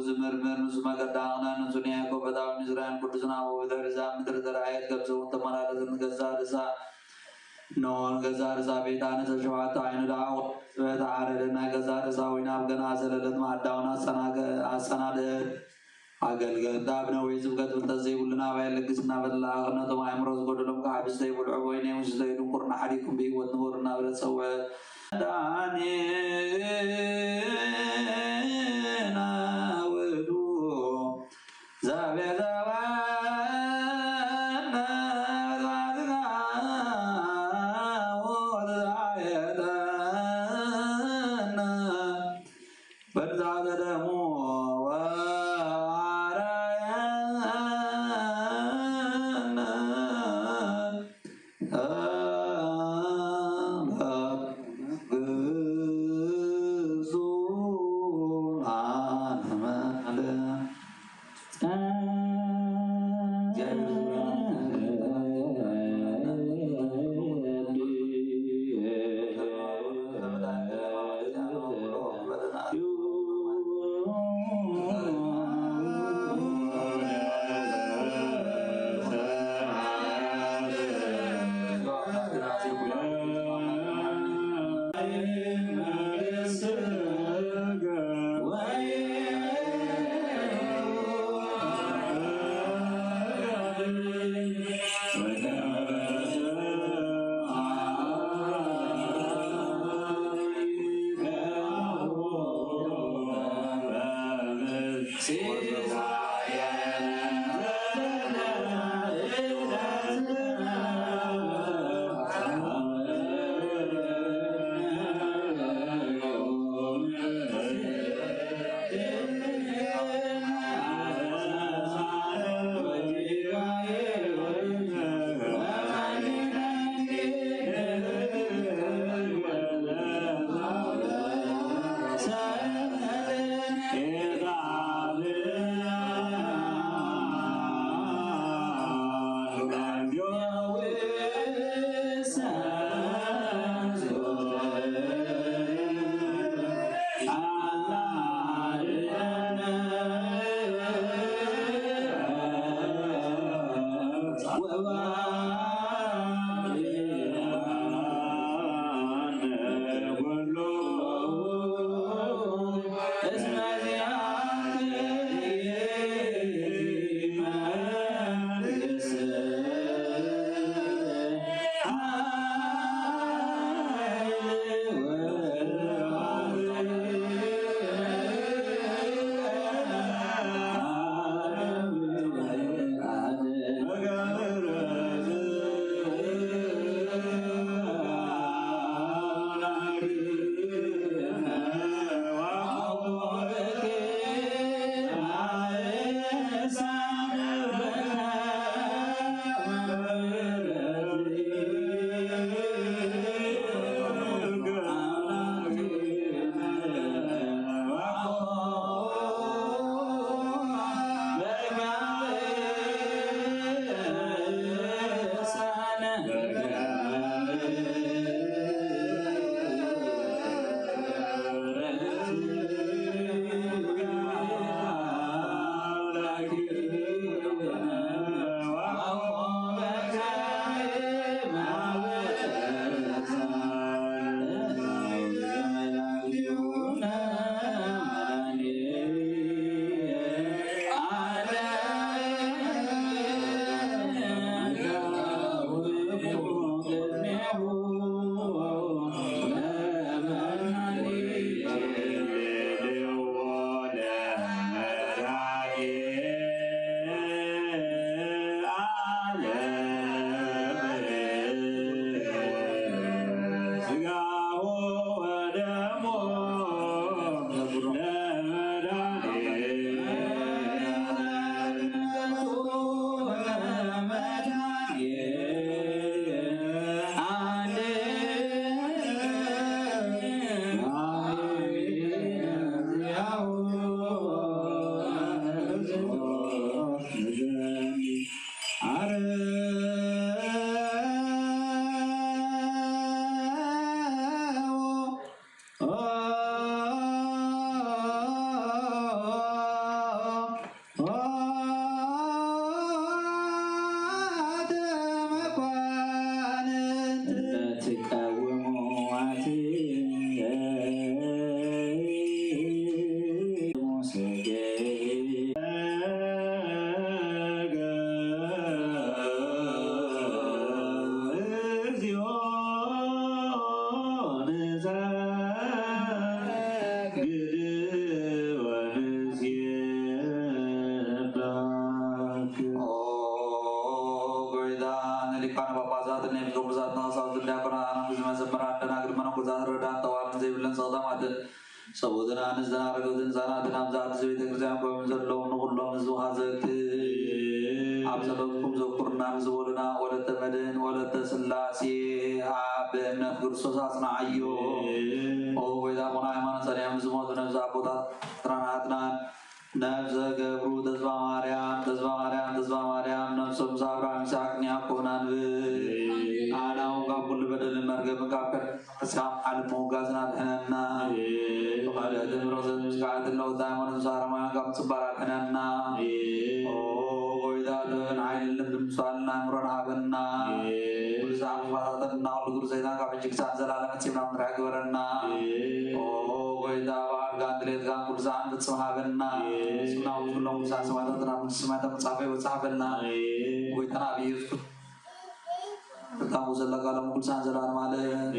ዝመርምር ንሱ መገዳቕና ንሱ ንያዕቆብ ፈታዊ ንእስራኤል ቅዱስና ወብድሕሪ እዛ ምድሪ ተራእየት ከም ሰውን ተመላለሰት ንገዛእ ርእሳ እነሆ ንገዛእ ርእሳ ቤታ ነተ ሸውዓተ ዓይኑ ደኣ ዝበተ ዓረደ ናይ ገዛእ ርእሳ ወይና ኣብ ገና ዘለለት ማዕዳውን ኣሰናገ- ኣሰናድአት ኣገልገልታ ብነዊሕ ስብከት ፍልጠት ዘይብሉ ናባይ ለግስ እናበላ ክነቶም ኣእምሮ ዝጎደሎም ከሓብስ ዘይብልዑ ወይነ ይውስቶ ድንቁርና ሓዲኩም ብህይወት ንበሩ እናበለ ጸውዐ ዳኒ ናውዱ ዘቤዛባና በዛዝና ወተዛየጠና በዛዘ ደሙ ወአራየና ሰብኡትን ኣንስትን ኣረገውትን ህፃናትን ኣብዛ ቅድስቲ ቤተ ክርስቲያን ኮይኖም ዘለዉ ንኹሎም ህዝብኻ ዘክር። ኣብ ጸሎትኩም ዘኩርና ንዝበሉና ወለተ መድህን ወለተ ስላሴ ኣብ እምነት ክርስቶስ ኣጽንዓዮ። ኦ ጎይታ፣ ኣቡነ ሃይማኖት ጸኒሖም ዝሞቱ ነፍሲ ኣቦታት ጥራናትናን ነፍሰ ገብሩ ተስፋ ማርያም፣ ተስፋ ማርያም፣ ተስፋ ማርያም ነፍሶም ሳብራ ምሳቅን ያዕቆብን ኣንብብ። ኣናው ካብ ኩሉ በደልን መርገምን ካብ ከ እስካብ ዓለም ምውጋዝና ኣድሕነና። ብኻልኦትን ርኽሰትን ምስጋዕትን ለውጢ ሃይማኖት ሳረማውያን ካብ ምጽባር ኣድሕነና። ኦ ጎይታ፣ ጥበብን ሓይልን ልብን ምስትዋልን ኣእምሮን ሃበና። ኩሉ ሰዓት ክፋታተና፣ ኩሉ ግብሪ ሰይጣን ካብ ሕጂ ክሳብ ዘላለም ፈጺምና ክንርሕቕ ግበረና። ኦ ጎይታ፣ በዓልካን ድሌትካን ኩሉ ሰዓት ንፍጽም ሃበና። ስምና ኩሎም ቅዱሳን ሰማዕታትና መንግስተ ሰማያት ተመጻፈ ይበጽሓ በልና። ጎይታና ኣብ ኢየሱስ ክርስቶስ እታ ዘለካ ሎም ቅዱሳን ዘላለም ዓለም።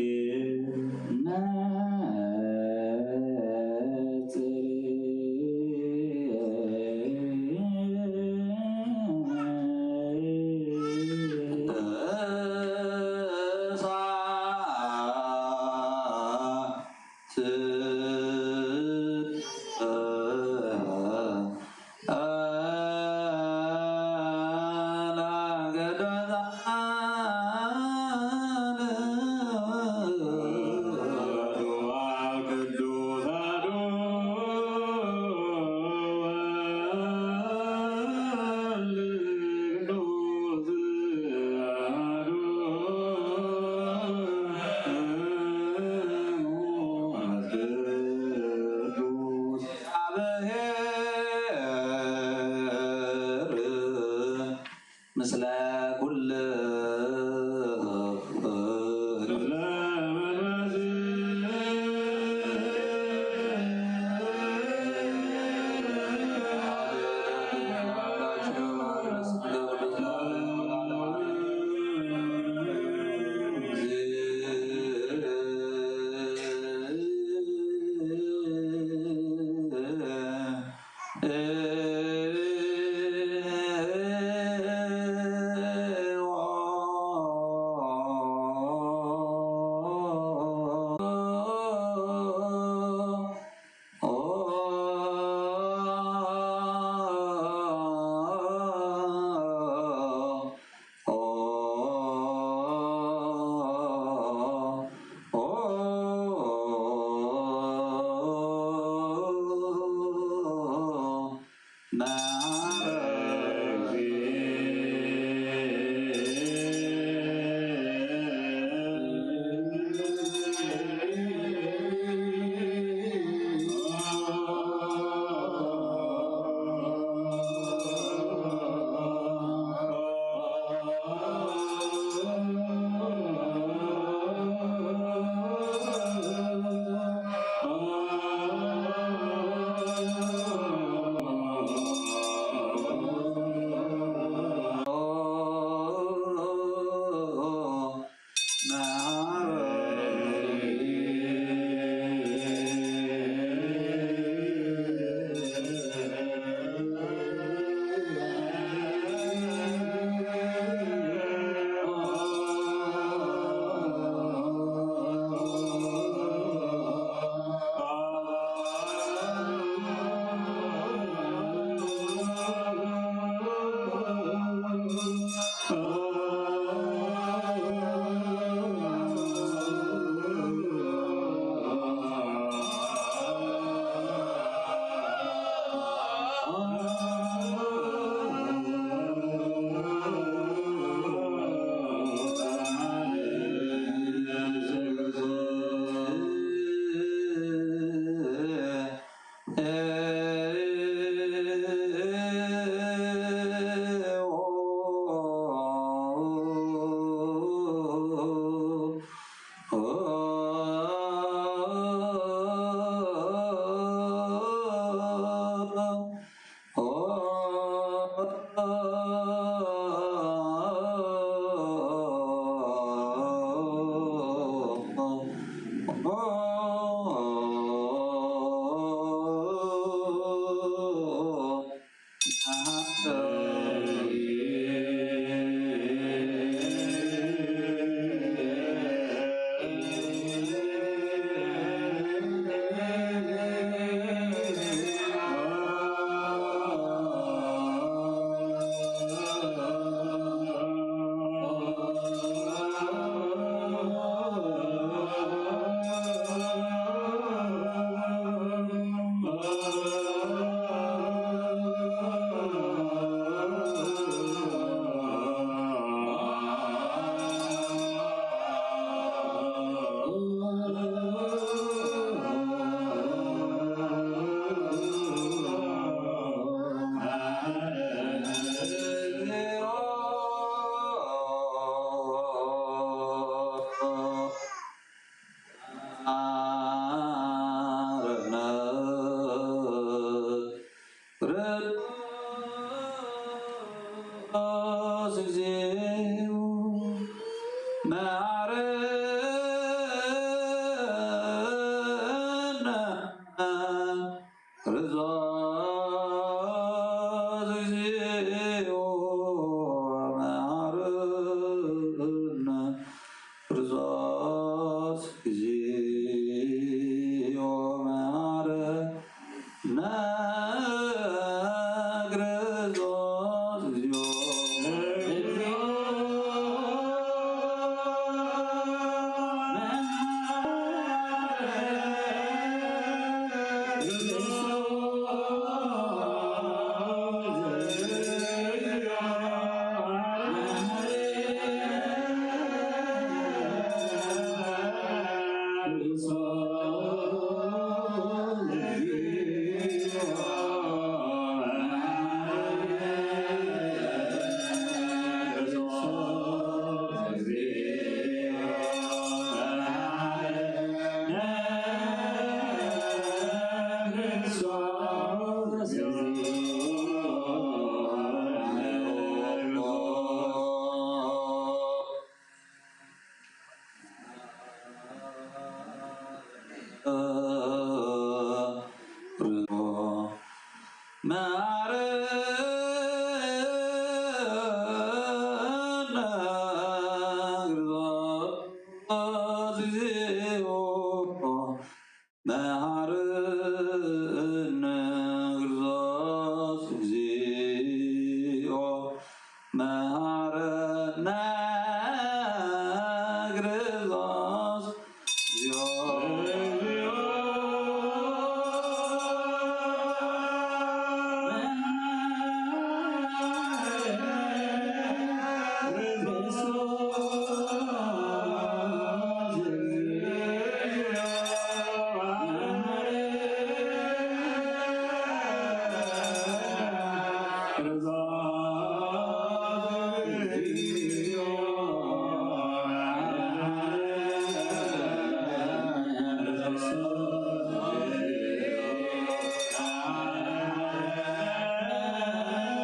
ክርስቶስ እግዚኦ መሐረነ። ክርስቶስ እግዚኦ መሐረነ። ክርስቶስ እግዚኦ መሐረነ። መሐረነ ክርስቶስ እግዚኦ መሐረነ ክርስቶስ እግዚኦ። መሐረነ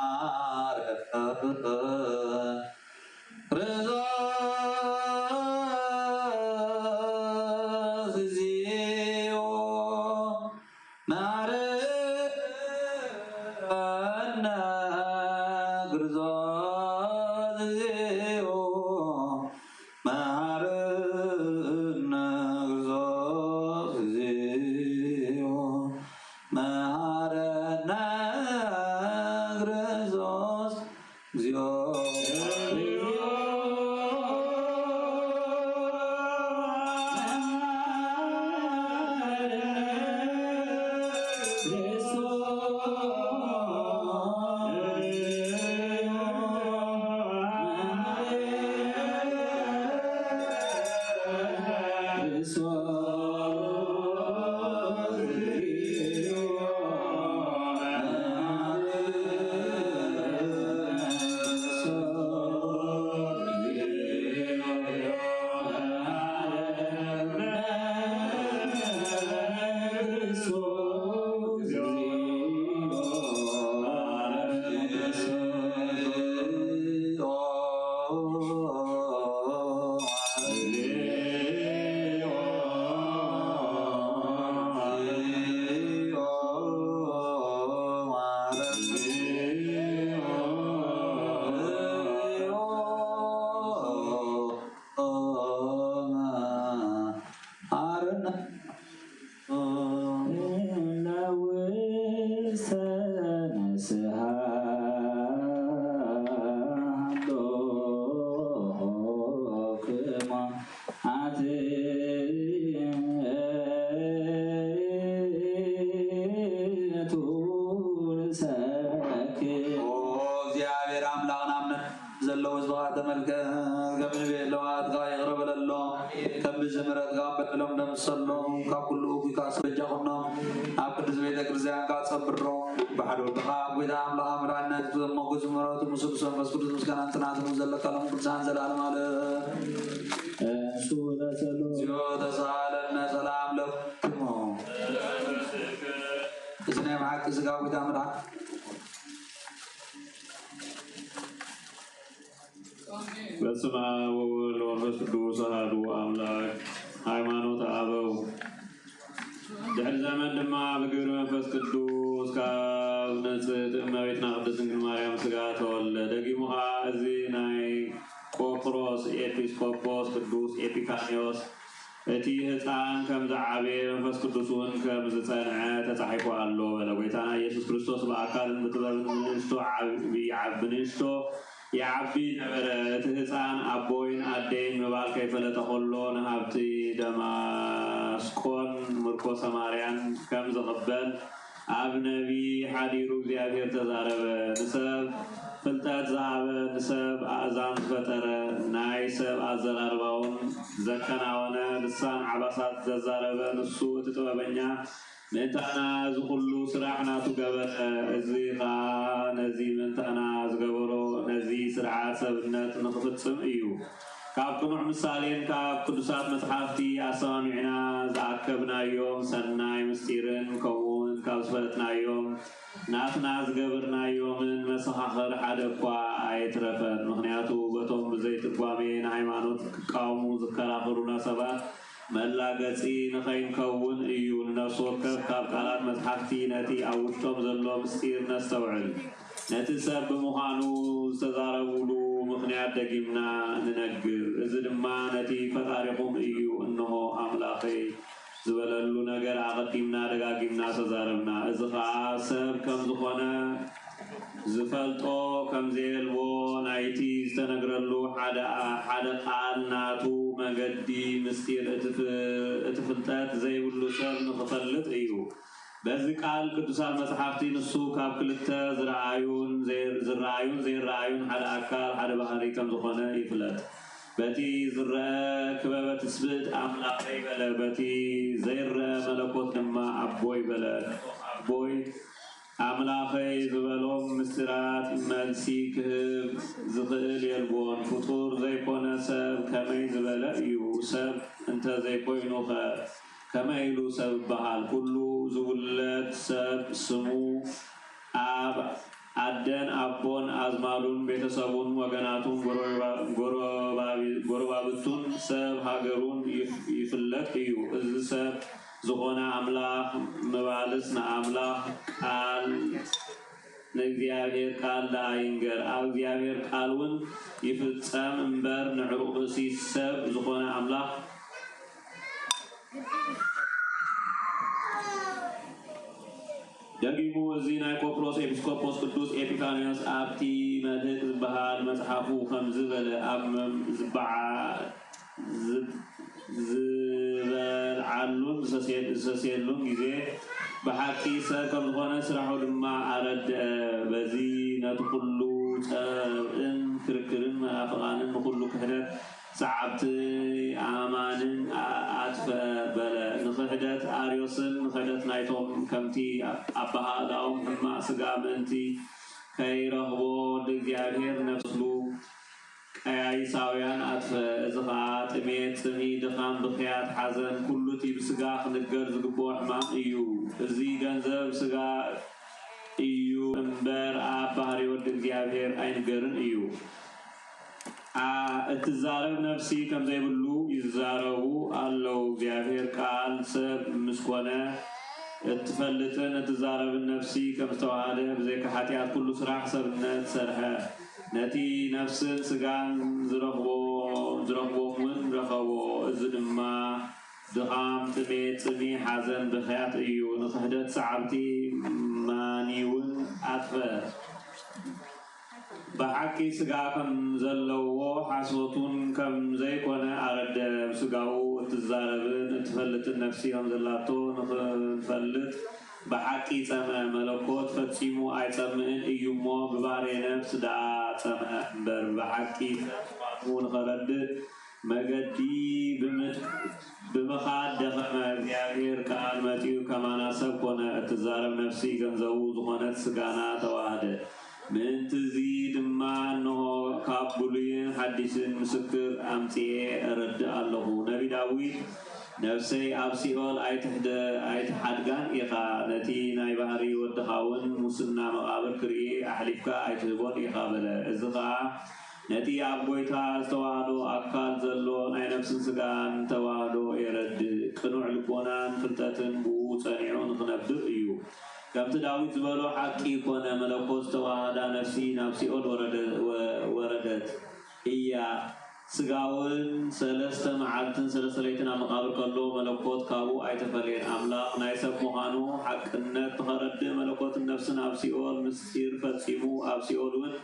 ክርስቶስ እግዚኦ መሐረነ ክርስቶስ እግዚኦ መሐረነ ክርስቶስ እግዚኦ። ኦ እግዚኣብሔር ኣምላኽና፣ እምነት ዘለዉ ህዝብኻ ተመልከት፣ ከም ንቤት ለዋሃትካ ይቕረ በለሎም፣ ከም ብዝምረትካ በደሎም ደምሰሎም፣ ካብ ኩሉ እኩይ ካስ በጃ ኩኖም፣ ኣብ ቅድስት ቤተ ክርስቲያንካ ጸብሮም። ብሓደ ወድኻ ጎይታ ኣምላኽ መድሓኒና የሱስ ዘመጉስ ምሕረቱ ምስሉስ መንፈስ ቅዱስ ምስጋናን ጽናትን ዘለካ ሎም ቅዱሳን ዘላለም ዓለም። እንሱ ተሰሉ። እግዚኦ ተሳሃለነ ሰላም ለክሙ። እዚ ናይ ብሓቂ ስጋ ጎይታ መድሓ በስመ አብ ወወልድ ወመንፈስ ቅዱስ አሐዱ አምላክ። ሃይማኖት አበው። ድሕሪ ዘመን ድማ ብግብሪ መንፈስ ቅዱስ ካብ ንጽሕቲ እመቤትና ቅድስት ድንግል ማርያም ስጋ ተወልደ። ደጊሙ ኸዓ እዚ ናይ ቆጵሮስ ኤጲስቆጶስ ቅዱስ ኤጲፋንዮስ እቲ ህፃን ከም ዝዓበየ መንፈስ ቅዱስ እውን ከም ዝጸንዐ ተጻሒፉ ኣሎ በለ። ጎይታና ኢየሱስ ክርስቶስ ብኣካልን ብጥበብን ብንእሽቶ ዓቢ ዓቢ ብንእሽቶ ይዓቢ ነበረ። እቲ ህፃን ኣቦይን ኣደይን ምባል ከይፈለጠ ከሎ ንሃብቲ ደማስቆን ምርኮ ሰማርያን ከም ዝቕበል ኣብ ነቢ ሓዲሩ እግዚኣብሔር ተዛረበ። ንሰብ ፍልጠት ዝሃበ፣ ንሰብ ኣእዛን ዝፈጠረ፣ ናይ ሰብ ኣዘራርባውን ዘከናወነ፣ ልሳን ዓባሳት ዘዛረበ ንሱ እቲ ጥበበኛ ምእንታና እዚ ኩሉ ስራሕ ናቱ ገበረ። እዚ ኸዓ ነዚ ምእንታና ዝገበሮ ነዚ ስርዓት ሰብነት ንኽፍጽም እዩ። ካብ ቅኑዕ ምሳሌን ካብ ቅዱሳት መጽሓፍቲ ኣሰማሚዕና ዝኣከብናዮም ሰናይ ምስጢርን ከምኡውን ካብ ዝፈለጥናዮም ናትና ዝገበርናዮምን መሰኻኽር ሓደ እኳ ኣይትረፈን። ምኽንያቱ በቶም ብዘይትርጓሜ ንሃይማኖት ክቃወሙ ዝከራኸሩና ሰባት መላገጺ ንኸይንከውን እዩ። ንነፍሲ ወከፍ ካብ ቃላት መጽሓፍቲ ነቲ ኣብ ውሽጦም ዘሎ ምስጢር ነስተውዕል። ነቲ ሰብ ብምዃኑ ዝተዛረቡሉ ምኽንያት ደጊምና ንነግር። እዚ ድማ ነቲ ፈጣሪኹም እዩ። እንሆ ኣምላኸይ ዝበለሉ ነገር ኣቐዲምና ደጋጊምና ተዛረብና። እዚ ኸዓ ሰብ ከም ዝኾነ ዝፈልጦ ከም ዘየልቦ ናይቲ ዝተነግረሉ ሓደ ሓደ ቃል ናቱ መገዲ ምስጢር እቲ ፍ- እቲ ፍልጠት ዘይብሉ ሰብ ንኽፈልጥ እዩ። በዚ ቃል ቅዱሳት መጽሓፍቲ ንሱ ካብ ክልተ ዝረኣዩን ዘይ- ዝረኣዩን ዘይረኣዩን ሓደ ኣካል ሓደ ባህሪ ከም ዝኾነ ይፍለጥ። በቲ ዝረአ ክበበ ትስብእት ኣምላኸይ በለ፣ በቲ ዘይረአ መለኮት ድማ ኣቦይ በለ። ኣቦይ ኣምላኸይ ዝበሎም ምስጢራት መልሲ ክህብ ዝኽእል የልቦን። ፍጡር ዘይኮነ ሰብ ከመይ ዝበለ እዩ? ሰብ እንተዘይኮይኑኸ ከመይ ኢሉ ሰብ ይበሃል? ኩሉ ዝውለድ ሰብ ስሙ ኣብ ኣደን ኣቦን ኣዝማዱን ቤተሰቡን ወገናቱን ጎረባቢ- ጎረባብቱን ሰብ ሃገሩን ይፍ- ይፍለጥ እዩ። እዚ ሰብ ዝኾነ ኣምላኽ ምባልስ ንኣምላኽ ቃል ንእግዚኣብሔር ቃል ደኣ ይንገር፣ ኣብ እግዚኣብሔር ቃል እውን ይፍጸም እምበር ንዕሩቕ ብእሲ ሰብ ዝኾነ ኣምላኽ ደጊሙ እዚ ናይ ቆጵሮስ ኤጲስቆጶስ ቅዱስ ኤጲፋንዮስ ኣብቲ መልህቅ ዝበሃል መጽሓፉ ከምዚ በለ፣ ኣብ መም- ዝበዓ- ዝ- ዝበልዓሉን ዝሰስየ- ዝሰስየሉን ግዜ ብሓቂ ሰብ ከም ዝኾነ ስራሑ ድማ ኣረድአ። በዚ ነቲ ኩሉ ጸብእን ክርክርን መናፍቓንን ንኹሉ ክሕደት ሰዓብቲ ኣማንን ኣጥፍአ በለ። ንኽሕደት ኣርዮስን ንኽሕደት ናይቶም ከምቲ ኣበሃህላኦም ሕማቕ ስጋ ምእንቲ ከይረኽቦ ወዲ እግዚኣብሔር ነፍስሉ ቀያይሳውያን ኣጥፍአ። እዚ ኸዓ ጥሜት፣ ጽምኢ፣ ድኻም፣ ብኽያት፣ ሓዘን፣ ኩሉ እቲ ብስጋ ክንገር ዝግብኦ ሕማም እዩ። እዚ ገንዘብ ስጋ እዩ እምበር ኣብ ባህሪ ወዲ እግዚኣብሔር ኣይንገርን እዩ። ኣ- እትዛረብ ነፍሲ ከም ዘይብሉ ይዛረቡ ኣለዉ። እግዚኣብሔር ቃል ሰብ ምስ ኮነ እትፈልጥን እትዛረብን ነፍሲ ከም ዝተዋሃደ ብዘይካ ሓጢኣት ኩሉ ስራሕ ሰብነት ሰርሐ። ነቲ ነፍስን ስጋን ዝረኽቦ ዝረኽቦም እውን ረኸቦ። እዚ ድማ ድኻም፣ ጥሜት፣ ጽምኢ፣ ሓዘን፣ ብኽያት እዩ። ንኽሕደት ሰዓብቲ ማኒውን ኣጥፈ። ብሓቂ ስጋ ከም ዘለዎ ሓሶቱን ከም ዘይኮነ ኣረደ። ብስጋኡ እትዛረብን እትፈልጥን ነፍሲ ከም ዘላቶ ንኽንፈልጥ ብሓቂ ጸምአ። መለኮት ፈጺሙ ኣይጸምእን እዩ እሞ ብባህርየ ነፍስ ደኣ ጸምአ እምበር ብሓቂ ሰብ ምዃኑ ንኸረድእ መገዲ ብምድ- ብምኻድ ደኸመ። እግዚኣብሔር ቃል መጺኡ ከማና ሰብ ኮነ። እትዛረብ ነፍሲ ገንዘቡ ዝኾነት ስጋና ተዋህደ። ምእንቲ እዚ ድማ እንሆ ካብ ብሉይን ሓዲስን ምስክር ኣምጺኤ እረድእ ኣለኹ። ነቢ ዳዊት ነፍሰይ ኣብ ሲኦል ኣይትሕደ ኣይትሓድጋን ኢኻ፣ ነቲ ናይ ባህሪ ወድኻውን ሙስና መቓብር ክርኢ ኣሕሊፍካ ኣይትህቦን ኢኻ በለ። እዚ ኸኣ ነቲ ኣብ ጐይታ ዝተዋህዶ ኣካል ዘሎ ናይ ነፍስን ስጋን ተዋህዶ የረድእ። ቅኑዕ ልቦናን ፍልጠትን ብኡ ጸኒዑ ንኽነብር እዩ። ከምቲ ዳዊት ዝበሎ ሓቂ ኮነ፣ መለኮት ዝተዋህዳ ነፍሲ ናብ ሲኦል ወረደ-፣ ወ-፣ ወረደት እያ። ስጋውን ሰለስተ መዓልትን ሰለስተ ለይትን ኣብ መቓብር ከሎ፣ መለኮት ካብኡ ኣይተፈለየን። ኣምላኽ ናይ ሰብ ምዃኑ ሓቅነት ንኸረድእ፣ መለኮትን ነፍስን ኣብ ሲኦል ምስጢር ፈጺሙ፣ ኣብ ሲኦል እውን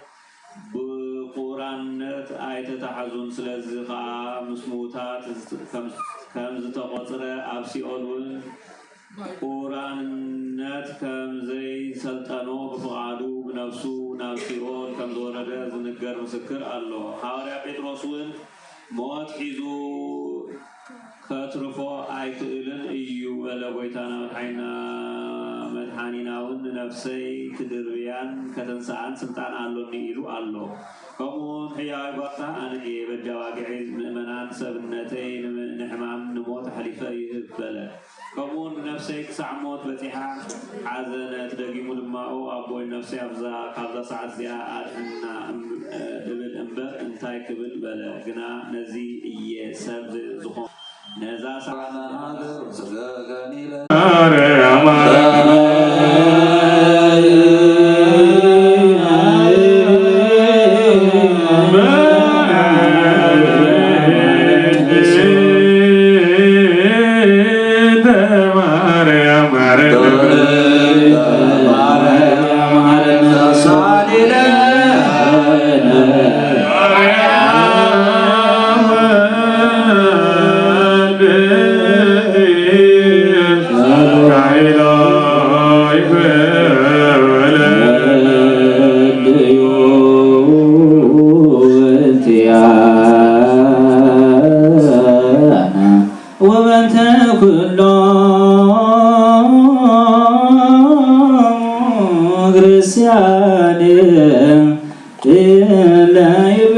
ብቁራነት ኣይተታሕዙን። ስለዚ ኸኣ ምስ ምዉታት ከም፣ ከም ዝተቖጽረ፣ ኣብ ሲኦል እውን ቁራንነት ከም ዘይሰልጠኖ፣ ብፍቓዱ ብነፍሱ ናብ ሲኦል ከም ዝወረደ ዝንገር ምስክር ኣሎ። ሃዋርያ ጴጥሮስ እውን፣ "ሞት ሒዙ ከትርፎ ኣይክእልን እዩ" በለ። ጐይታና መድሓኒና፣ መድሓኒና እውን፣ "ንነፍሰይ ክድርብያን ከተንስኣን ስልጣን ኣሎኒ" ኢሉ ኣሎ። ከምኡውን፣ "ሕያዋይ ጓሳ ኣነ እየ፣ በጃ ዋግዒ ምእመናን ሰብነተይ ንም-፣ ንሕማም ንሞት ኣሕሊፈ ይህብ" በለ። ከምኡውን፣ "ንነፍሰይ ክሳዕ ሞት በጺሓ ሓዘነት፣ ደጊሙ ድማ፣ 'ኦ ኣቦይ፣ ነፍሰይ ኣብዛ፣ ካብዛ ሰዓት እዚኣ ኣድሕና እም-፣ እብል እምበር እንታይ ክብል?' በለ። ግና ነዚ እየ ሰብ ዝ-፣ ዝኾ-፣ ነዛ ሰዓት እዚኣ ወበንተ ኩሎም ክርስቲያን እለ ይቤ